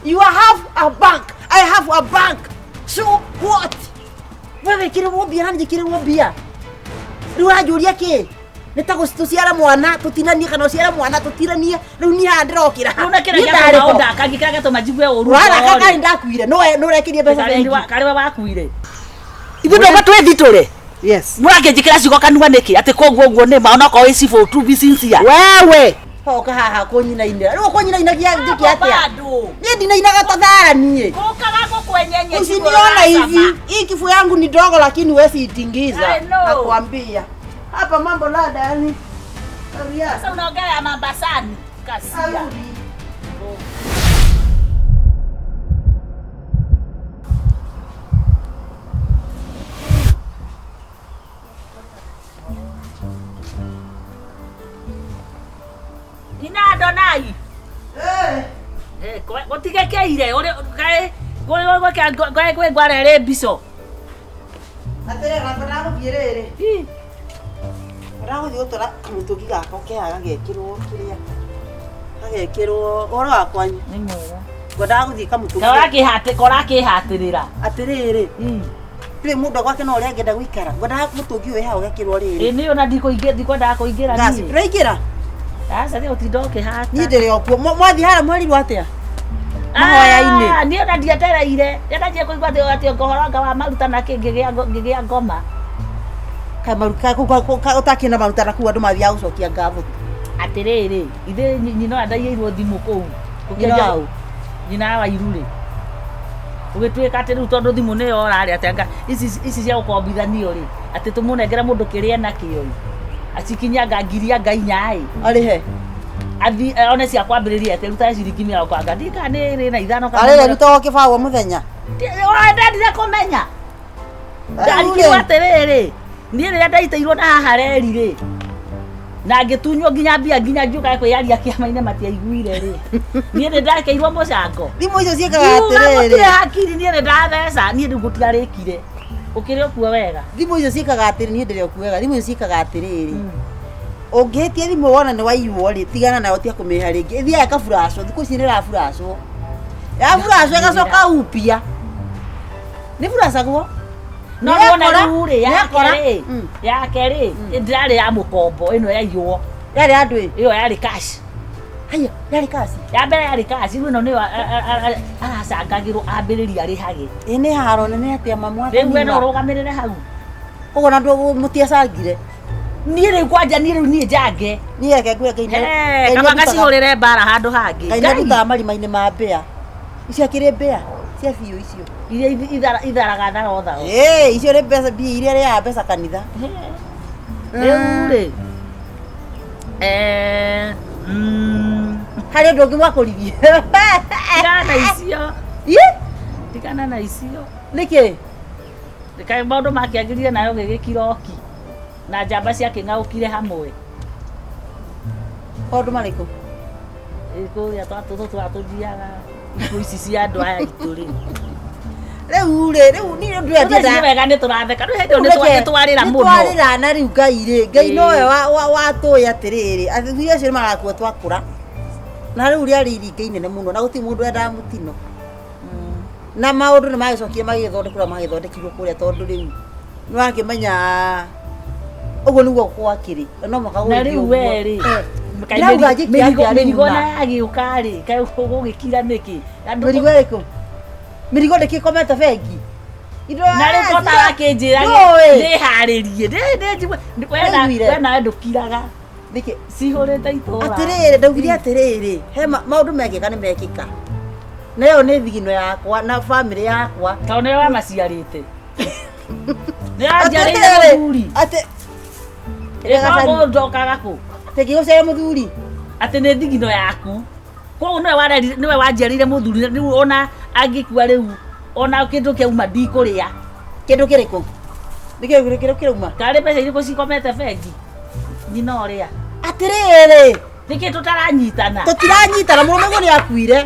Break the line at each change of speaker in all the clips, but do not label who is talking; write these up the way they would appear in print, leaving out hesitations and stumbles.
You have a bank, I have a bank, so what? We wĩkĩrĩrwo mbia na njĩkĩrĩrwo mbia, rĩu ũranjũria kĩ? Nĩ ta tũciare mwana tũtinanie kana ũciare mwana tũtinanie. Rĩu niĩ haha ndĩrokĩra.
Rĩu na kĩrĩa
Niĩ
gĩatũma
ndarĩ ho.
ũndakagie, kĩrĩa gĩatũma njigue ũru
Waraka
ngoro-rĩ.
karĩ ndakuire no ũrekirie mbeca bengi.
Karĩ we wakuire. Ithuĩ ndoka twĩthitũre.
Yes.
Mũrakĩnjĩkĩra ciugo kanua nĩkĩ atĩ koguo ũguo nĩ ma onokorwo ĩ civil to be sincere.
Wewe hoka haha kũnyinainĩra, rĩu ũkũnyinainagia njĩke atĩa? Niĩ ndinainaga ta thara niĩ.
Gũkaga gũkwenyenye.
Usiniona hivi, hii kifua yangu ni dogo, lakini huwezi itingiza.
I know.
Nakwambia hapa mambo lada, yani
Sasa unaongea ya Mambasani kasia.
Arudi.
Nina Adonai.
Eh,
Eh, gũtigekeire kaĩ kwĩ ngwara ĩrĩ mbico.
Atĩrĩrĩ, nakwa ndagũthiĩ rĩrĩ, ndagũthiĩ gũtwara kamũtũngi gakwa keha gagekĩrwo kĩrĩa gagekĩrwo ũhoro wa kwanyu.
Nĩ mwega.
Ngwendaga gũthiĩ kamũtũngi.
Korakĩhatĩrĩra.
Atĩrĩrĩ, ndũrĩ mũndũ gwake no ũrĩa angĩenda gũikara, ngwendaga mũtũngi ũyũ wĩ haha ũgekĩrwo rĩrĩ.
Ĩ nĩ ona ndikwendaga kũingĩra
Ngasi
niĩ.
ndũraingĩra.
Aca nĩ gũtinda ũkĩhata.
Niĩ ndĩrĩ o kuo. Mwathiĩ harĩa mwerirwo atĩa mahoya-inĩ?
Ah, niĩ ona ndietereire ndanjia kũigua atĩ ũhoro wa maruta na kĩ ngĩgĩa ngoma.
Kaĩ maruta ũtakĩrĩ na maruta na kũu andũ mathiaga gũcokia ngatho?
Atĩrĩrĩ, ithe nyina ũrĩa ndaiyĩirwo thimũ kũu.
Nyina wa ũ?
Nyina wa Iru rĩ, gũgĩtuĩka atĩ rĩu tondũ thimũ nĩyo orarĩ atĩ anga ici cia gũkombithanio rĩ, atĩ tũmũnengere mũndũ kĩrĩa enakĩo ĩ, acikinyanga ngiri anga inya ĩ.
Arĩhe.
Athi one cia kwambĩrĩria atĩ ruta ciringi mĩrongo anga ndiĩ kana nĩ ĩrĩ na ithano kana
Arĩre
mĩrongo-
rutagwo kĩbaũ o mũthenya.
Ndendire kũmenya. Ndarigirwo atĩrĩrĩ, niĩ rĩrĩa ndaitĩirwo na haha reri rĩ, na ngĩtunywo nginya mbia nginya ngiũka kwĩyaria kĩama-inĩ matiaiguire rĩ, niĩ nĩ ndakĩirwo mũcango.
Thimũ icio ciĩkaga
Ngiuga gũtirĩ
atĩrĩrĩ,
hakiri, niĩ nĩ ndatheca, niĩ rĩu gũtiarĩkire. Ũkĩrĩ ũkuo wega.
Thimũ icio ciĩkaga atĩrĩ, niĩ ndĩrĩ okuo wega. Thimũ icio ciĩkaga atĩrĩrĩ, ũngĩhĩtia thimũ wona nĩ waiywo rĩ, tigana nayo, tiga kũmĩrĩha rĩngĩ, ĩthiaga ĩkaburacwo. Thikũ ici nĩ ĩraburacwo, yaburacwo ĩgacoka upya, nĩ buracagwo.
No
Nĩ
nĩwona
yakora,
rĩu rĩ,
nĩ
yake
yakora.
rĩ, yake rĩ, ndĩrarĩ ya mũkombo ĩno yaiywo.
Yarĩ ya ndũĩ?
Ĩyo yarĩ cash.
Haya, yarĩ kasi.
Ya mbere yarĩ cash, rĩu ĩno nĩyo aracangagĩrwo ambĩrĩrie arĩhage.
Ĩ nĩ haro nene atĩa mamu.
Rĩu we no ũrũgamĩrĩre hau.
Koguo na ndũ mũtiacangire?
Niĩ rĩu kwanja, niĩ rĩu niĩ njange.
Niĩ reke ngwĩre, Ngai
He, kaba ngacihũrĩre mbara handũ hangĩ.
Ngai nĩarutaga marima-inĩ ma mbĩa. Icio akĩrĩ mbĩa cia biũ icio.
Iria itharaga tharo tharo.
Ĩĩ, icio nĩ mbeca, mbia iria arĩaga mbeca kanitha.
Rĩu rĩ,
Harĩ ũndũ ũngĩ mwakũririe?
Tigana na icio.
Ĩ?
Tigana na icio.
Nĩkĩ?
Kaĩ maũndũ makĩagĩrire nayo gĩgĩkiroki na njamba ciakĩng'aũkire hamwe.
Maũndũ marĩkũ?
Ĩ, kũrĩa twatũthiaga ikuũ ici cia andũ aya aitũ rĩ.
Rĩu rĩ, rĩu niĩ ũndũ ũrĩa
Rĩu thaa ici nĩ
ndĩrenda
wega nĩ tũratheka, rĩu hĩndĩ ĩyo nĩ twarĩra mũno.
Nĩtwarĩra na rĩu Ngai rĩ, Ngai
Ĩĩ.
nowe watũĩ atĩrĩrĩ, athuri acio nĩ magakua twakũra. Na rĩu rĩarĩ iringa inene mũno na gũtirĩ mũndũ wendaga mũtino. Na maũndũ nĩ magĩcokire magĩthondekwo ũrĩa magĩthondekirwo kũrĩa, tondũ rĩu nĩ wakĩmenya ũguo nĩguo gwakĩrĩ. Na no mũhaka
Na
gũgĩthiĩ
rĩu
ũguo.
we rĩ, kaĩ
Ndĩrauga njĩke atĩa rĩu
mĩrigo
ma?
na yagĩũka rĩ, kaĩ gũgĩkira nĩkĩ? Andũ
Mĩrigo ĩrĩkũ? Mĩrigo ndĩkĩkomete bengi. Indo
Na rĩu ko tarakĩnjĩra
Ndũĩ.
ndĩharĩrie, njigue we
Ndaiguire.
we nawe ndũkiraga.
Nĩkĩ?
Cihũrĩte itũra.
Atĩrĩrĩ, ndaugire atĩrĩrĩ, he maũndũ mekĩka nĩ mekĩka. Na ĩyo nĩ thigino yakwa na bamĩrĩ yakwa.
Tondũ nĩwe wamaciarĩte. Nĩ wanjiarĩire
Atĩrĩrĩ,
mũthuri.
atĩ
Ĩkoragwo njokaga kũ?
Tĩngĩgũciara mũthuri.
Atĩ nĩ thigino yaku. Koguo nĩwe warerire, nĩwe wanjiarĩire mũthuri, rĩu ona angĩkua rĩu ona kĩndũ kĩauma ndikũrĩa.
Kĩndũ kĩrĩkũ? Nĩ kĩndũ kĩrĩkũ kĩrauma?
Karĩ mbeca irĩkũ cikomete bengi? Nyina ũrĩa.
Atĩrĩrĩ.
Nĩkĩ tũtaranyitana?
Tũtiranyitana, mũrũme guo nĩ akuire.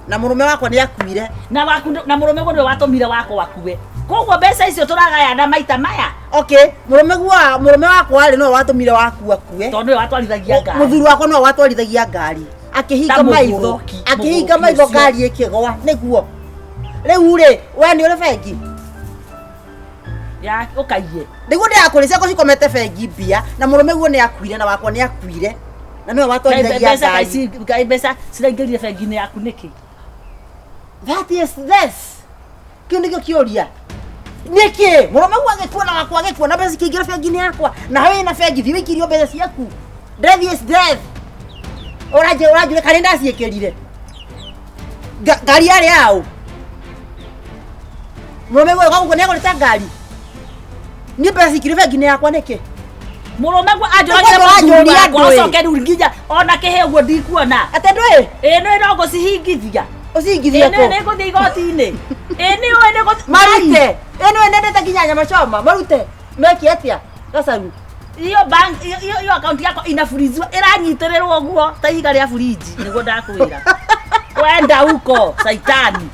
Na mũrũme wakwa nĩ akuire.
Na waku na mũrũme guo nĩwe watũmire wakwa akue. Koguo mbeca icio tũragayana maita maya.
Okay, mũrũme guo, mũrũme wakwa rĩ, nĩwe watũmire waku akue.
Tondũ nĩwe watwarithagia ngari.
Mũthuri wakwa nĩwe watwarithagia ngari. Akĩhinga
Ta
maitho,
mũgũrũki,
akĩhinga
mũgũrũki
maitho
ũcio.
ngari ĩkĩgwa nĩguo. Rĩu rĩ, we nĩ ũrĩ bengi?
Ya ũkaiye.
Nĩguo ndĩrakũrĩ ciakwa cikomete bengi mbia na mũrũme guo nĩ akuire na wakwa nĩ akuire na nĩwe watwarithagia
Mbeca
ngari.
kaĩ mbeca ciraingĩrire bengi-inĩ yaku nĩkĩ?
That is this. Kĩu nĩkĩo kĩũria. Nĩkĩ? Mũrũme guo agĩkua na wakwa agĩkua na mbeca cikĩingĩra bengi-inĩ yakwa na wĩna bengi thiĩ wĩikirio mbeca ciaku. Death is death. Ũranjĩra ũranjũria kana nĩndaciĩkĩrire. Ngari yarĩ yaũ? Mũrũme guo gũkũ nĩagũrĩte ngari. Niĩ mbeca cikire bengi-inĩ yakwa nĩkĩ?
Mũrũme guo anjũragĩra
Nĩguo
mũthuri
ũranjũria
wakwa
andũ ĩ.
ũcoke rĩu nginya ona kĩhĩ ũguo ndikuona.
Atĩ ndũĩ?
Ĩ nĩ no ngũcihingithia.
Ũcihingithie
Ĩ
kũ?
nĩ ngũthiĩ igoti-inĩ. Ĩ nĩ ũĩ nĩ ngũthiĩ.
Marute. Ĩ nĩwe nendete nginya nyama choma. Marute. Meke atĩa? Gacaru.
Iyo bank iyo iyo iyo account yakwa inafuriziwa ĩranyitĩrĩrwo ũguo ta ihiga rĩa buriji nĩguo ndakwĩra. Wenda huko saitani.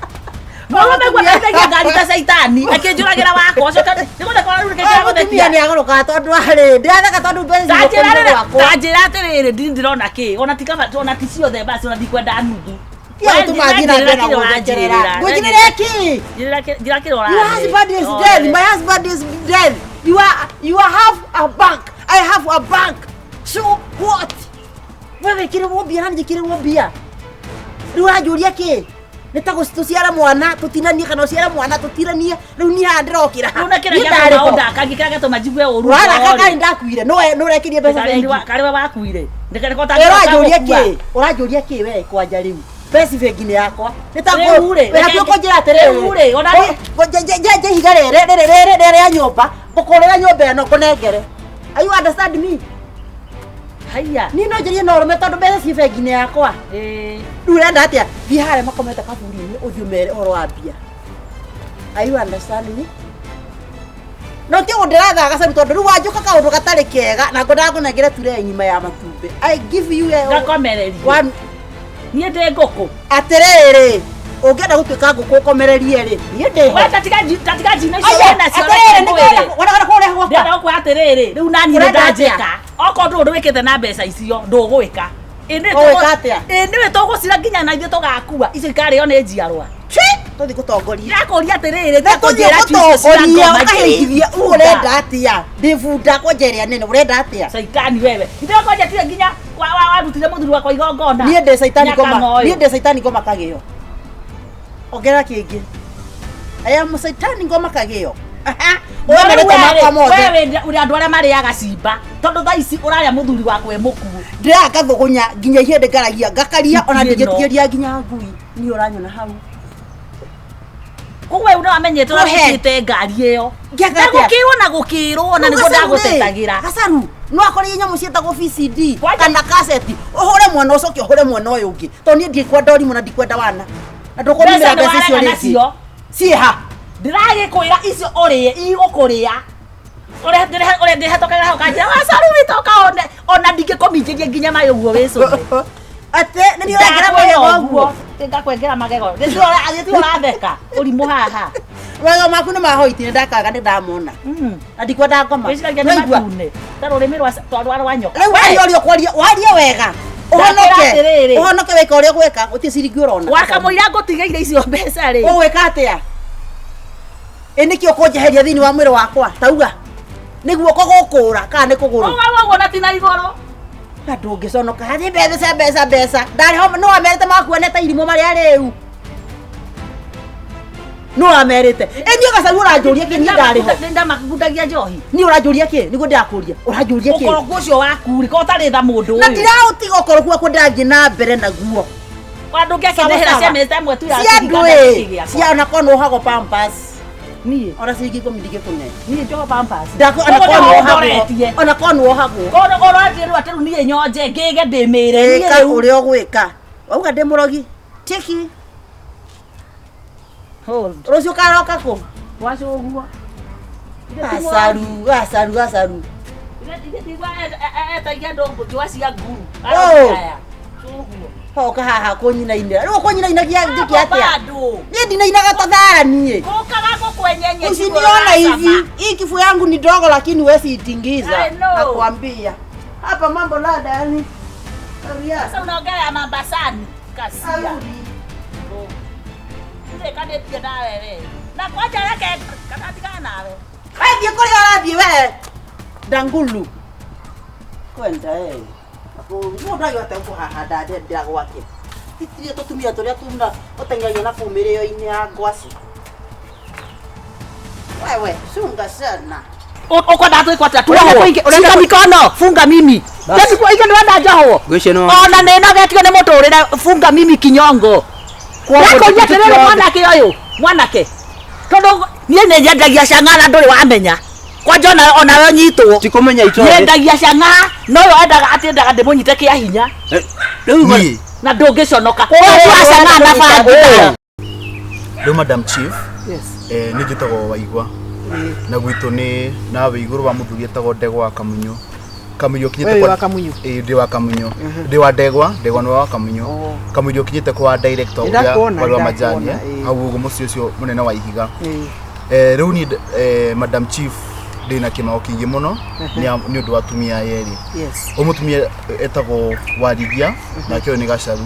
Mũrũme guo ndeithagia ngari ta saitani akĩnjũragĩra wakwa ũcoke nĩguo ndakora rĩu nĩkĩ
Ũyũ mũtumia nĩ agũrũkaga tondũ arĩ ndĩratheka tondũ mbeca
Tanjĩra
cigũkũ
rĩrĩ
gwakwa.
tanjĩra atĩrĩrĩ ndini ndĩrona kĩ ona ti kaba ona ti ciothe basi ona ndikwenda nuthu.
Tiga gũtũma thiĩ na mbere na gũthekerera. Ngũnjĩrĩre kĩ?
Njĩra kĩrĩa
Your
ũrarĩ.
husband is dead. My husband is dead. You have a bank. I have a bank. So what? We wĩkĩrĩrwo mbia na njĩkĩrĩrwo mbia. Rĩu ũranjũria kĩ? Nĩ ta tũciare mwana tũtinanie kana ũciare mwana tũtinanie rĩu niĩ haha ndĩrokĩra.
Rĩu na kĩrĩa
Niĩ
gĩatũma
ndarĩ ho.
ũndakagie kĩrĩa gĩatũma njigue ũru
Ũraraka
ngoro-rĩ.
karĩ ndakuire no no ũrekĩrie mbeca bengi.
Karĩ we wakuire. Nĩko
Ũranjũria kĩ? Ũranjũria kĩ we kwanja rĩu? Mbeca bengi-inĩ yakwa. Nĩ ta
Rĩu rĩ,
wĩ hakuhĩ kũnjĩra atĩrĩrĩ.
Rĩu rĩ, ona niĩ-
Njenje ihiga rĩrĩ rĩrĩ rĩrĩ rĩrĩ rĩa nyũmba ngũkũrĩra nyũmba ĩno ngũnengere. Are you understand me?
Haiya.
Niĩ no njarie na ũrũme tondũ mbeca ciĩ bengi-inĩ yakwa.
Ĩĩ.
Rĩu ũrenda atĩa? Thiĩ harĩa makomete kaburi-inĩ ũthiĩ ũmere ũhoro wa mbia. Are you understand me? No ti ũguo ndĩrathaga gacaru tondũ rĩu wanjũka kaũndũ gatarĩ kega na ngwendaga ngũnengere turee ng'ima ya matumbĩ. I give you a
Ngakomererio.
one
Niĩ ndĩ ngũkũ.
atĩrĩrĩ ũngĩenda gũtuĩka ngũkũ ũkomererie rĩ niĩ ndĩho.
We tatiga tatiga njino icio
Aya,
wĩnacio
atĩrĩrĩ
reke ngwĩre.
nĩkĩĩ kũrĩa gwakwa?
Ndĩrenda gũkwĩra atĩrĩrĩ rĩu naniĩ nĩ
Ũrenda atĩa?
ndanjĩka okorwo ndũrĩ ũndũ wĩkĩte na mbeca icio ndũgwĩka.
Ũgwĩka atĩa?
Ĩ nĩwe tũgũcira nginya na ithuĩ tũgakua icio ikarĩo nĩ njiarwa.
Chi, tũthiĩ gũtongoria.
Ndĩrakũria atĩrĩrĩ
Na
tiga
tũthiĩ
kũnjĩra icio cia
gũtongoria
ngoma
ũkahingithia ũrenda atĩa? Ndĩ bunda kwanja ĩrĩa nene ũrenda atĩa?
Caitani wewe. Ithe kwanja tire nginya warutire mũthuri wakwa igongona.
Niĩ ndĩ caitani ngoma.
Nyakang'oyũ.
Niĩ ndĩ caitani ngoma kagĩo. Ongerera kĩngĩ. I am caitani ngoma kagĩo. Aha,
Wewe
Ũwe marĩtwa makwa mothe.
wewe ũrĩ andũ arĩa marĩaga cimba tondũ thaa ici ũrarĩa mũthuri wakwa e mũkuũ.
Ndĩraga ngathũgũnya nginya ihĩndĩ ngaragia ngakaria ona
Ĩno.
ndingĩtigĩria nginya ngui. Niĩ ũranyona hau.
Koguo we nĩwamenyete
Go ahead.
ũrĩa ngari ĩyo.
Ngĩaka
Na
atĩa?
gũkĩrwo na gũkĩrwo na nĩguo ndagũtetagĩra.
Gacaru no akorwo nyamũ ciĩtagwo VCD
Kwanja-
kana kaseti ũhũre mwena ũcoke ũhũre mwena ũyũ ũngĩ tondũ niĩ ndikwenda ũrimũ na ndikwenda wana na ndũkũnumĩra
Mbeca
mbeca icio
nĩwarega
rĩngĩ
nacio.
ciĩha
Ndĩragĩkwĩra icio ũrĩe igũkũrĩa. Ũrĩa ũrĩa ndĩhetũkagĩra hau kanjĩra wacaru witũ ũka ona ndingĩkũminjĩria nginya maĩ ũguo wĩcũme.
atĩ nĩ niĩ ũrengera magego ũguo
Ngakwengera magego. Gĩtirĩ ũratheka. Ũrimũ haha.
magego maku nĩ mahoiti nĩ ndakaga nĩ ndamona na ndikwenda ngoma
Wĩciragia nĩ
Nĩwaigua?
matune. Ta rũrĩmĩ rwa nyoka.
rĩu waria ũrĩa ũkwaria warie wega
Ndakwĩra
ũhonoke
atĩrĩrĩ.
ũhonoke wĩka ũrĩa ũgwĩka gũtirĩ ciringi ũrona
Wakamũira ngũtigĩire icio mbeca rĩ.
ũgwĩka atĩa ĩ nĩkĩ ũkũnjeheria thĩinĩ wa mwĩrĩ wakwa tauga nĩ guoko gũkũra kana nĩ kũgũrũ
Ũguo ũguo na ti na igũrũ.
na ndũngĩconoka hathi mbeca mbeca mbeca ndarĩ ho nĩ wamerĩte makuone ta irimũ marĩa rĩu nĩ wamerĩte ĩ niĩ gacaru ũranjũria kĩ niĩ ndarĩ ho
Nĩndamakundagia njohi.
niĩ ũranjũria kĩ nĩguo ndĩrakũria ũranjũria kĩ
Ũkoroku ũcio waku rĩ, korwo ũtarĩ tha mũndũ
na
ũyũ.
ndiraũtiga ũkoroku wakwa ndĩrathiĩ na mbere naguo
Kwa ndũngĩakĩndĩhĩra
Sawa,
cia
sawa.
meza ĩmwe tu ya
cia
ciringi
andũ
kana
ĩ
gĩkĩ gĩakwa.
cia ona korwo nĩ wohagwo pampers
Niĩ
ona ciringi ikũmi ndingĩkũne
niĩ njoho pampers.
Ndakũ- ona
Koguo
korwo nĩ
nĩho
wohagwo
ũndoretie.
ona korwo nĩ wohagwo
Koguo ũranjĩrwo atĩ rĩu niĩ nyonje ngĩge ndĩmĩre. Niĩ
ĩka
rĩu-
ũrĩa ũgwĩka wauga ndĩ mũrogi tiki
Hold.
rũciũ karoka kũ
Waca ũguo.
gacaru gacaru gacaru
Etagia andũ njũa cia nguru.
Oh.
Aya. Ũguo.
hoka haha kũnyinainĩra rĩu ũkũnyinainagia njĩke atĩa
Bado.
niĩ ndinainaga ta thara niĩ
Gũkaga gũkwenyenye
usiniona hivi hii kifua yangu ni dogo lakini wesi itingiza
I know.
nakwambia hapa mambo lada yani
Sasa unaongea ya Mambasani kasia. Ndirekanĩtie nawe we. Na kwanja reke kanatigana nawe.
Wathiĩ kũrĩa ũrathiĩ we ndangulu kwenda ĩ mũndũ agĩhota kũhahanda ndendera gwake titirie tũtumia tũrĩa tuna ũteng'eragia na kũu mĩrĩo-inĩ ya ngwacĩ. Wewe chunga sana.
Ukwenda twĩkwo atĩa? Tuohwo. Shika mikono, funga mimi.
Bas.
Kwa hiyo ndĩrenda njohwo.
Ngwĩciria no
Ona nĩ nogetio nĩ mũtũrĩre, funga mimi kinyongo. Ndakũria atĩrĩrĩ mwanake ũyũ, mwanake. Tondũ niĩ nĩ nyendagia cang'aa na ndũrĩ wamenya. Kwanja ona onawe ũnyitwo.
Ti kũmenya itũra.
Nyendagia cang'aa no ũyũ endaga atĩ endaga ndĩmũnyite kĩa hinya
Rĩu
Niĩ
na ndũngĩconoka. Ũyũ cang'aa na bangi.
Rĩu Madam Chief,
Yes.
nĩ njĩtagwo Waigwa na gwitũ nĩ nawe igũrũ wa mũthuri etagwo Ndegwa wa Kamunyu. Kamunyu ũkinyĩte
Wewe wa Kamunyu?
Ĩĩ, ndĩ wa Kamunyu, ndĩ wa Ndegwa, Ndegwa nĩ wa Kamunyu.
Oh.
Kamunyu ũkinyĩte kwa director
Nĩ
ũrĩa
ndakuona,
warĩ wa
nĩ
majani
ndakuona, ĩĩ.
hau ũguo mũciĩ ũcio mũnene wa ihiga.
Ĩĩ.
Rĩu niĩ Madam Chief ndĩna kĩmako kĩingĩ mũno nĩ ũndũ wa atumia aya erĩ.
Yes.
Ũyũ mũtumia etagwo Warigia nake ũyũ nĩ Gacaru,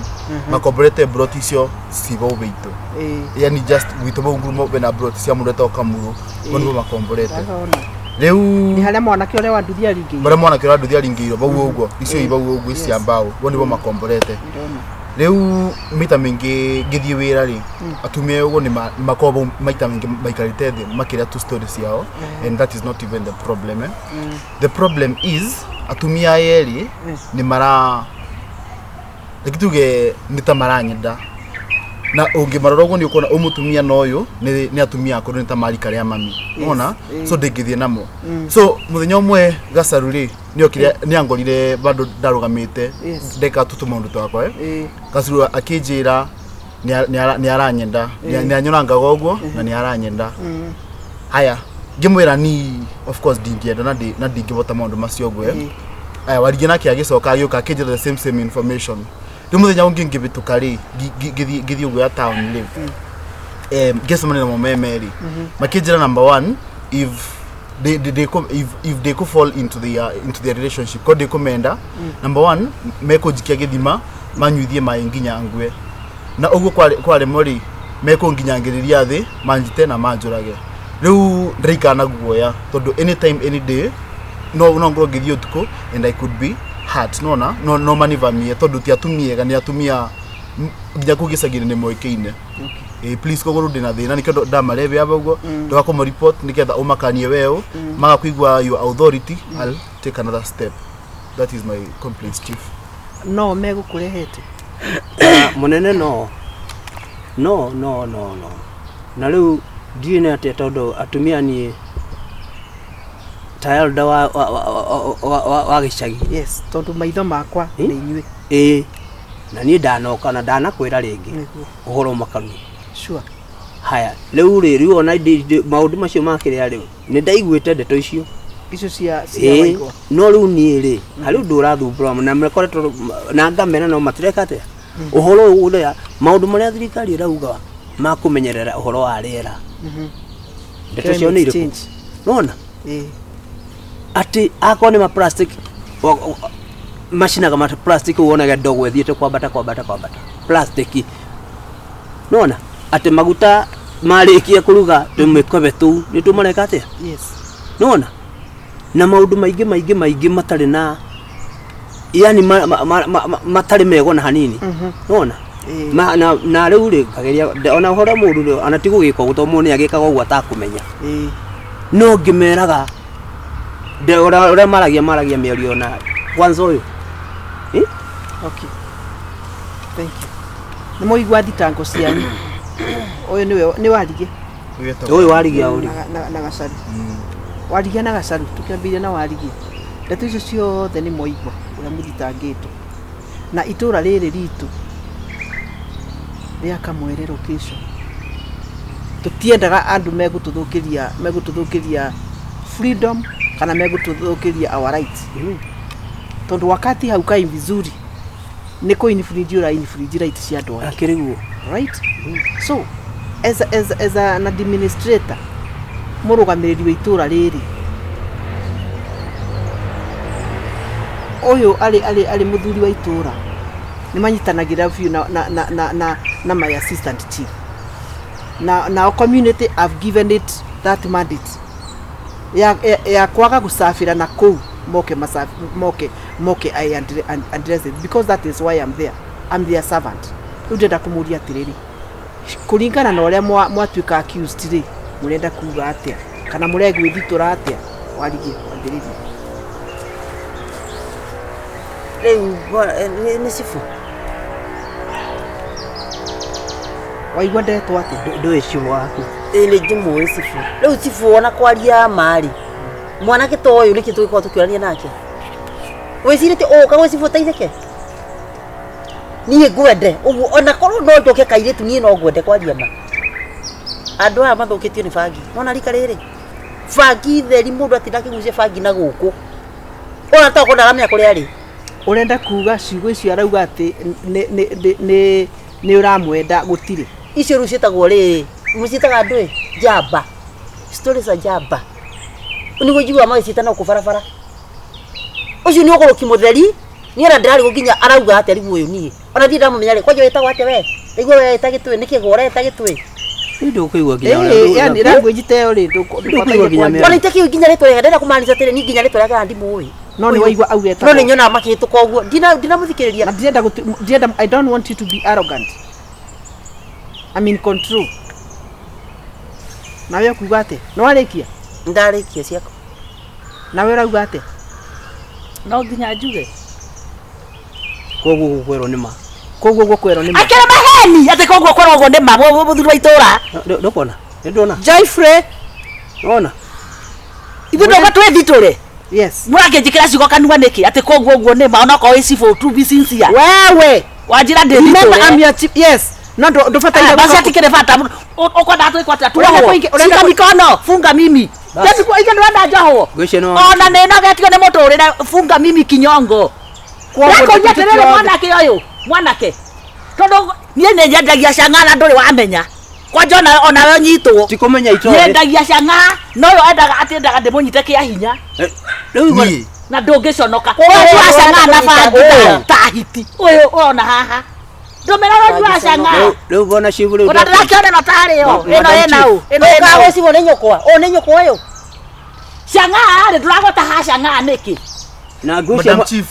makomborete mburoti icio ci bau witũ.
Ĩĩ.
Yani just gwitũ bau ngurumo bena mburoti cia mũndũ etagwo Kamuru, bo nĩbo makomborete.
Ndakona.
Rĩu
Nĩ harĩa mwanake ũrĩa wa nduthi aringĩirwo.
marĩa mwanake ũrĩa nduthi aringĩirwo bau ũguo, icio i bau ũguo ici cia mbaũ, bo nĩbo makomborete.
Ndona.
Rĩu maita maingĩ ngĩthiĩ wĩra rĩ, atumia ũguo nĩ makoragwo bau maita maingĩ maikarĩte thĩ makĩrĩa tu story ciao, and that is not even the problem, eh? The problem is atumia aya erĩ nĩ mara, reke tuge nĩ ta maranyenda, na ũngĩmarora ũguo nĩ ũkuona ũyũ mũtumia na ũyũ nĩ atumia akũrũ, nĩ ta marika rĩa mami ona so ndĩngĩthiĩ namo. So mũthenya ũmwe Gacaru rĩ nĩokire nĩangorire bandũ ndarũgamĩte
Yes.
ndeka tu tũmaũndũ twakwa, eh.
Ĩĩ.
Gacaru akĩnjĩra nĩ aranyenda, nĩ anyorangaga ũguo na nĩ aranyenda. Haya, ngĩmwĩra ni of course ndingĩenda na ndingĩhota maũndũ macio ũguo, eh. Aya, Warigia nake agĩcoka agĩũka akĩnjĩra the same same information. Rĩu mũthenya ũngĩ ngĩhĩtũka rĩ, ngĩthiĩ ũguo ya town rĩ, ngĩcemania namo me merĩ, makĩnjĩra number one, if they, if they could fall into their relationship ko ndĩkũmenda, number one mekũnjikia gĩthima manyuithie maĩ nginya ngue, na ũguo kwaremwo rĩ mekũnginyangĩrĩria thĩ manjite na manjũrage. Rĩu ndĩraikara na guoya tondũ anytime any day no ngorwo ngĩthiĩ ũtukũ and I could be hurt, nona no manivamie tondũ ti atumia ega, nĩ atumia nginya kũu gĩcagi-inĩ nĩ moĩkaine. Please, koguo rĩu ndĩna thĩna nĩkĩo ndamarebe aba ũguo ndũgakũmũ report nĩgetha ũmakanie weũ maga kũigua your authority. I'll take another step. That is my complaints, chief.
No megũkũrehete.
Mũnene no no no no no na rĩu ndiũĩ nĩ atĩa tondũ atumia niĩ ta elder wa gĩcagi.
Yes, tondũ maitho makwa
Eh?
nĩ inyuĩ.
Ĩĩ, na niĩ ndanoka na ndanakwĩra rĩngĩ
Nĩguo.
ũhoro makaru.
Sure.
Haya, rĩu rĩ, rĩu ona maũndũ macio makĩrĩa rĩu nĩ ndaiguĩte ndeto icio.
Icio cia
Ĩĩ,
Waigwa.
no rĩu niĩ rĩ harĩ ũndũ ũrathumbũra na makoretwo na ngamera no matireka atĩa ũhoro ũyũ ũrĩa maũndũ marĩa thirikari ĩrauga ma kũmenyerera ũhoro wa rĩera, ndeto cio nĩ
Climate
irĩkũ?
change.
Nona
Ĩĩ.
atĩ akorwo nĩ ma plastic macinaga ma plastic, wonage ndogo ĩthiĩte kwambata kwambata kwambata plastic. Nona atĩ maguta marĩkia kũruga tũmĩkobe tũu nĩ tũmareka atĩa?
Yes.
Nona na maũndũ maingĩ maingĩ maingĩ matarĩ na yani matarĩ mega ona hanini, nona.
Ĩĩ.
Na rĩu rĩ ngageria ona ũhoro mũũru rĩ ona ti gũgĩka ũguo tondũ mũndũ nĩ agĩkaga ũguo atakũmenya.
Ĩĩ.
No ngĩmeraga ũrĩa maragia mĩario na kwanza ũyũ. Eh?
Okay. Thank you. Nĩ mwaigua thitango cianyu. Ũyũ nĩwe nĩ Warige.
Ũyũ Warigia ũrĩ
Na Gacaru. Warigia na Gacaru tũkĩambĩrĩria na Warigia. Ndeto icio ciothe nĩ mwaigua ũrĩa mũthitangĩtwo. Na itũra rĩrĩ ritũ rĩa Kamwere location. Tũtiendaga andũ megũtũthũkĩria freedom kana megũtũthũkĩria our rights. Tondũ wakati haukai vizuri nĩ kũ infringe ũra infringe rights cia andũ angĩ.
Akĩrĩ guo.
Right? So as an administrator, mũrũgamĩrĩri wa itũra rĩrĩ,
Ũyũ arĩ mũthuri wa itũra nĩ manyitanagĩra biũ na my assistant chief na nao community. I've given it that mandate ya kwaga gũcabĩra na kũu moke moke I address it because that is why I'm there. I'm their servant. Rĩu ndĩrenda kũmũria atĩrĩrĩ, kũringana na ũrĩa mwatuĩka accused rĩ, mũrenda kuga atĩa kana mũregwĩthitũra atĩa? Warigie wambĩrĩrie.
Rĩu nĩ cibũ.
Waigua ndetwo atĩa?
Ndũĩ cibũ waku?
Ĩĩ, nĩ njimũĩ cibũ. Rĩu cibũ, ona kwaria marĩ mwanake ta ũyũ, nĩkĩ tũgĩkorwo tũkĩũrania nake? Wĩcirĩtie ũgũka gwĩ cibũ ũteithĩke? Niĩ ngwende ũguo, ona korwo no njoke kairĩtu, niĩ no ngwende kwaria ma. Andũ aya mathũkĩtio nĩ bangi. Nona rika rĩrĩ bangi theri, mũndũ atinda akĩgucia bangi na gũkũ, ona tokorwo ndaramenya kũrĩa arĩ.
Ũrenda kuga ciugo icio arauga atĩ nĩ ũramwenda gũtirĩ?
Icio rĩu ciĩtagwo rĩrĩ, mũciĩtaga andũ njamba, stories za njamba, nĩguo njiguaga magĩciĩta na gũkũ barabara. Ũcio nĩ ũgũrũki mũtheri. Niĩ ona ndĩrarigwo nginya arauga atĩa rĩu ũyũ. Niĩ ona ndirĩ ndamũmenya rĩ. Kwanja wĩtagwo atĩa we? Ndaigua we wĩta Gĩtũĩ. Nĩkĩ gwa ũreta Gĩtũĩ?
Rĩu ndũkũigua nginya
Ĩĩ, yani language ta ĩyo rĩ,
Ndũkũigua nginya
ndũbataire.
Ona itakĩũĩ nginya rĩtwa rĩake. Ndĩrenda kũmaanisha atĩrĩ, niĩ nginya rĩtwa rĩake ona ndimũĩ.
No nĩ waigua augĩte.
No nĩ nyonaga makĩhĩtũka ũguo, ndinamũthikĩrĩria.
Na ndĩrenda I don't want you to be arrogant. I'm in control. Nawe ũkuga atĩa? Nĩ warĩkia?
Ndarĩkia ciakwa.
Nawe ũrauga atĩa?
No nginya njuge.
Koguo gũkwĩrwo nĩ ma.
Koguo gũkwĩrwo nĩ ma.
Akĩrĩ maheni atĩ koguo korwo ũguo nĩ ma mũthuri wa itũra.
Ndũkuona, nĩ ndona.
Joyfrey.
Nona.
Ithuĩ ndũka twĩthitũre.
Yes.
Mũrakĩnjĩkĩra ciugo kanua nĩkĩ atĩ koguo ũguo nĩ ma, onokorwo wĩ cibũ, to be sincere?
Wewe.
Wanjĩra
Remember,
ndĩthitũre.
I'm your chief. Yes. No ndũbataire.
Basi atikĩrĩ bata ũkwenda twĩkwo atĩa?
Ũrenda
Tuohwo.
ũrenda
Shika mikono, funga mimi.
Basi.
Ithe ndĩrenda njohwo.
Ngwĩciria nĩ
Ona nĩ nogetio nĩ mũtũrĩre, funga mimi kinyongo.
Koguo
Ndakũria
tũtũ
atĩrĩrĩ,
tuothe.
mwanake ũyũ, mwanake, tondũ niĩ nĩ nyendagia cang'a na ndũrĩ wamenya kwanja onawe ũnyitwo.
Ti kũmenya itoĩ.
Nyendagia cang'a no ũyũ endaga atĩ endaga ndĩmũnyite kĩa hinya.
Rĩu igua-
Niĩ
Na ndũngĩconoka
Ũyũ
ũyũ wa cang'a na
ũrenda
bangi
kũnyita
ta hiti ũyũ ũrona haha ndũmĩra ũyũ wa cang'a.
Rĩu bona cibũ rĩu.
Ona ndĩrakĩona ĩno tarĩ yo ĩno
Madam
ĩna ũ ĩno
Ũkaga
ĩna ũ
gwĩ cibũ nĩ nyũkwa? Ũyũ nĩ nyũkwa ũyũ.
Cang'a rĩ, ndũragweta ha cang'a nĩkĩ?
Na ngwĩciria
Madam Chief,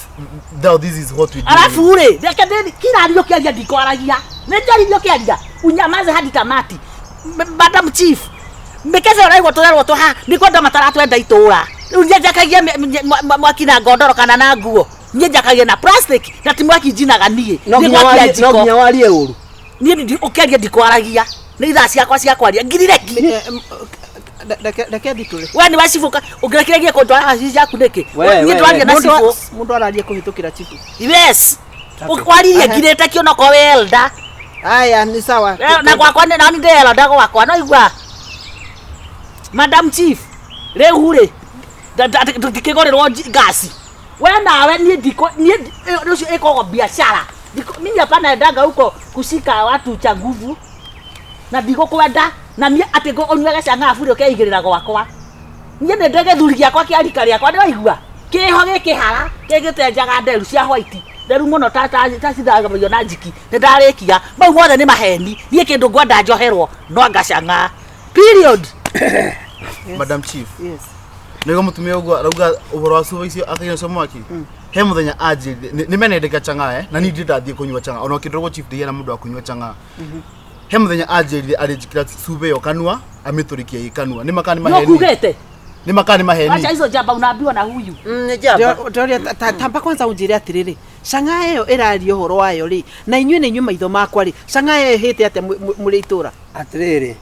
now this is what we do.
Alafu rĩ, reke ndĩ kila ũkĩaria ndikwaragia, nĩ njaririe ũkĩaria unyamaze hadi tamati. Madam Chief, mĩkece ũraigua tũrerwo tũha nĩ kwenda mataratwenda itũra. Rĩu niĩ njakagia mwaki na ngondoro kana na nguo? Niĩ njakagia na plastic na ti mwaki njinaga niĩ.
no
Nĩ
nginya
gwakia
warie, no
njiko.
nginya warie ũru.
Niĩ ũkĩaria ndikwaragia, nĩ ithaa ciakwa cia kwaria ngirire ki.
Reke thitũre.
We nĩ wacibũ ũngĩrekererie kũndwara haci ciaku nĩkĩ?
We,
Niĩ
we,
ndwaria
we.
na cibũ.
Mũndũ araria kũhĩtũkĩra chifu.
Yes, waririe ngirĩte kĩonoko wĩ elder.
Aya, nĩ sawa.
Na gwakwa nĩ nani ndĩ elder gwakwa no igua. Madam Chief, rĩu rĩ ndikĩgũrĩrwo ngasi we nawe niĩ ndiko niĩ rũcio ĩkoragwo biashara. Mimi hapana endaga huko kushika watu cha nguvu na ndigũkwenda na niĩ atĩ ũnyuage cang'a bure ũkeigĩrĩra gwakwa. Niĩ nĩ ndĩ gĩthuri gĩakwa kĩa rika rĩakwa, ndĩraigua kĩho gĩkĩhara gĩgĩtenjaga nderu cia white nderu mũno ta cithambagio na njiki. Nĩ ndarĩkia, mau mothe nĩ maheni. Niĩ kĩndũ ngwenda njoherwo no anga cang'a, period.
Madam Chief,
Yes.
nĩguo mũtumia ũguo arauga ũhoro wa cuba icio akagia nacio mwaki, he mũthenya anjĩrire nĩ menendeka chang'aa, eh, na niĩ ndirĩ ndathiĩ kũnyua chang'aa ona ũkĩndorwo chief ndigiana mũndũ wa kũnyua chang'aa. He mũthenya anjĩrire arĩnjĩkĩra cuba ĩyo kanua amĩtũrĩkie ĩ kanua. Nĩ makaa nĩ
nĩ
maheni?
ũkugĩte.
Nĩ makaa nĩ maheni?
Acha hizo jamba unaambiwa na huyu.
Nĩ njamba.
Ndoria tamba kwanza unjĩre atĩrĩrĩ, cang'a ĩyo ĩraria ũhoro wayo rĩ, na inyuĩ nĩ inyuĩ maitho makwa rĩ, cang'a ĩyo ĩhĩte atĩa mũrĩ itũra?
Atĩrĩrĩ,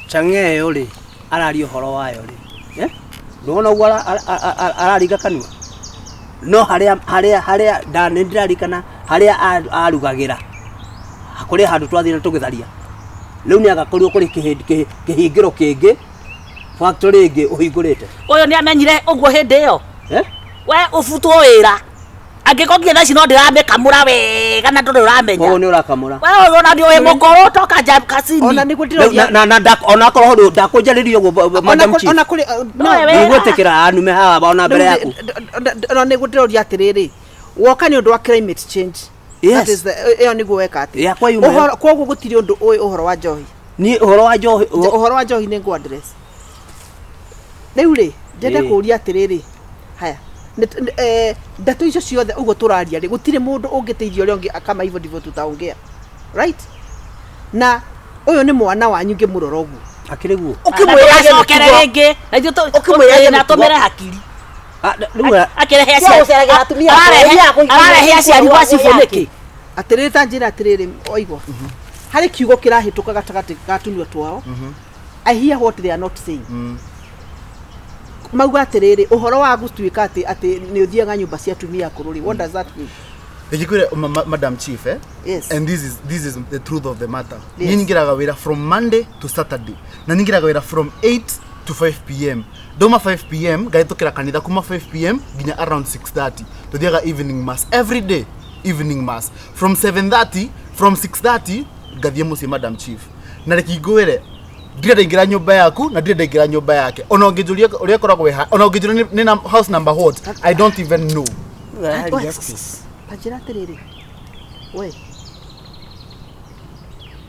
chang'e ĩyo rĩ araria ũhoro wayo rĩ, eh? Ndũrona ũguo araringa kanua no harĩa nĩ ndĩrarikana harĩa arugagĩra kũrĩ handũ twathire tũgĩtharia. Rĩu nĩ agakorirwo kũrĩ kĩhingĩro kĩngĩ, factory ĩngĩ ũhingũrĩte.
Ũyũ nĩ amenyire ũguo hĩndĩ ĩyo.
Eh?
We ũbutwo wĩra. Angĩkorwo nginya thaa ici no ndĩramĩkamũra wega na ndũrĩ ũramenya.
Koguo nĩ ũrakamũra.
Wewe ona ndio wĩ mũkũrũ toka nja kasini.
Ona nĩguo
Rĩu
ndĩroria.
na onakorwo hau ndakũnjarĩria ũguo
Ona
madam
kũrĩ
chief.
ona kũrĩ
No, we-
Ndugwĩtĩkĩra anume haha ona mbere yaku.
Ona nĩguo ndĩroria atĩrĩrĩ. Woka nĩ ũndũ wa climate change.
Yes.
That is the ĩyo nĩguo weka atĩ.
Yakwa yuma.
Ũhoro koguo gũtirĩ ũndũ ũĩ ũhoro wa njohi.
Niĩ ũhoro wa njohi
Ũhoro wa njohi nĩ ngũ address. Rĩu rĩ, ndĩrenda
Ĩĩ.
kũũria atĩrĩrĩ. Haya. Ndeto icio ciothe ũguo tũraria rĩ, gũtirĩ mũndũ ũngĩteithia ũrĩa ũngĩ kama hivyo ndivyo tutaongea. Right? Na ũyũ nĩ mwana wanyu ngĩmũrora ũguo.
Akĩrĩ guo.
Ũkĩmwĩra
Ũkĩmwĩra rĩngĩ. Na ithuĩ
Ũkĩmwĩra
na
mĩtugo.
tũmĩre hakiri.
Ah, rĩu
Akĩrehe
Cia gũceragĩra atumia
ararehe aciari gwa cibũ nĩkĩ?
Atĩrĩrĩ ta njĩra atĩrĩrĩ oigwa. Harĩ kiugo kĩrahĩtũka gatagatĩ ga tũnua twao. I hear what they are not saying. Mauga atĩrĩrĩ ũhoro wa gũtuĩka atĩ atĩ nĩ ũthiaga nyũmba cia atumia akũrũ rĩ, what does that mean?
Ndikwire madam chief eh?
Yes.
And this is the truth of the matter.
Yes.
Niĩ nyingĩraga wĩra from Monday to Saturday na nyingĩraga wĩra from 8 to 5 pm. Ndoma 5 pm ngahĩtũkĩra kanitha kuma 5 pm nginya around 6:30. Tuthiaga evening mass every day, evening mass from 7:30, from 6:30 ngathiĩ mũciĩ madam chief. Na reke ngwĩre ndirĩ ndaingĩra nyũmba yaku na ndirĩ ndaingĩra nyũmba yake ona ũngĩnjũria ũrĩa ĩkoragwo ĩha ona ũngĩnjũria nĩ na house number what I don't even know.
Ta njĩra atĩrĩrĩ we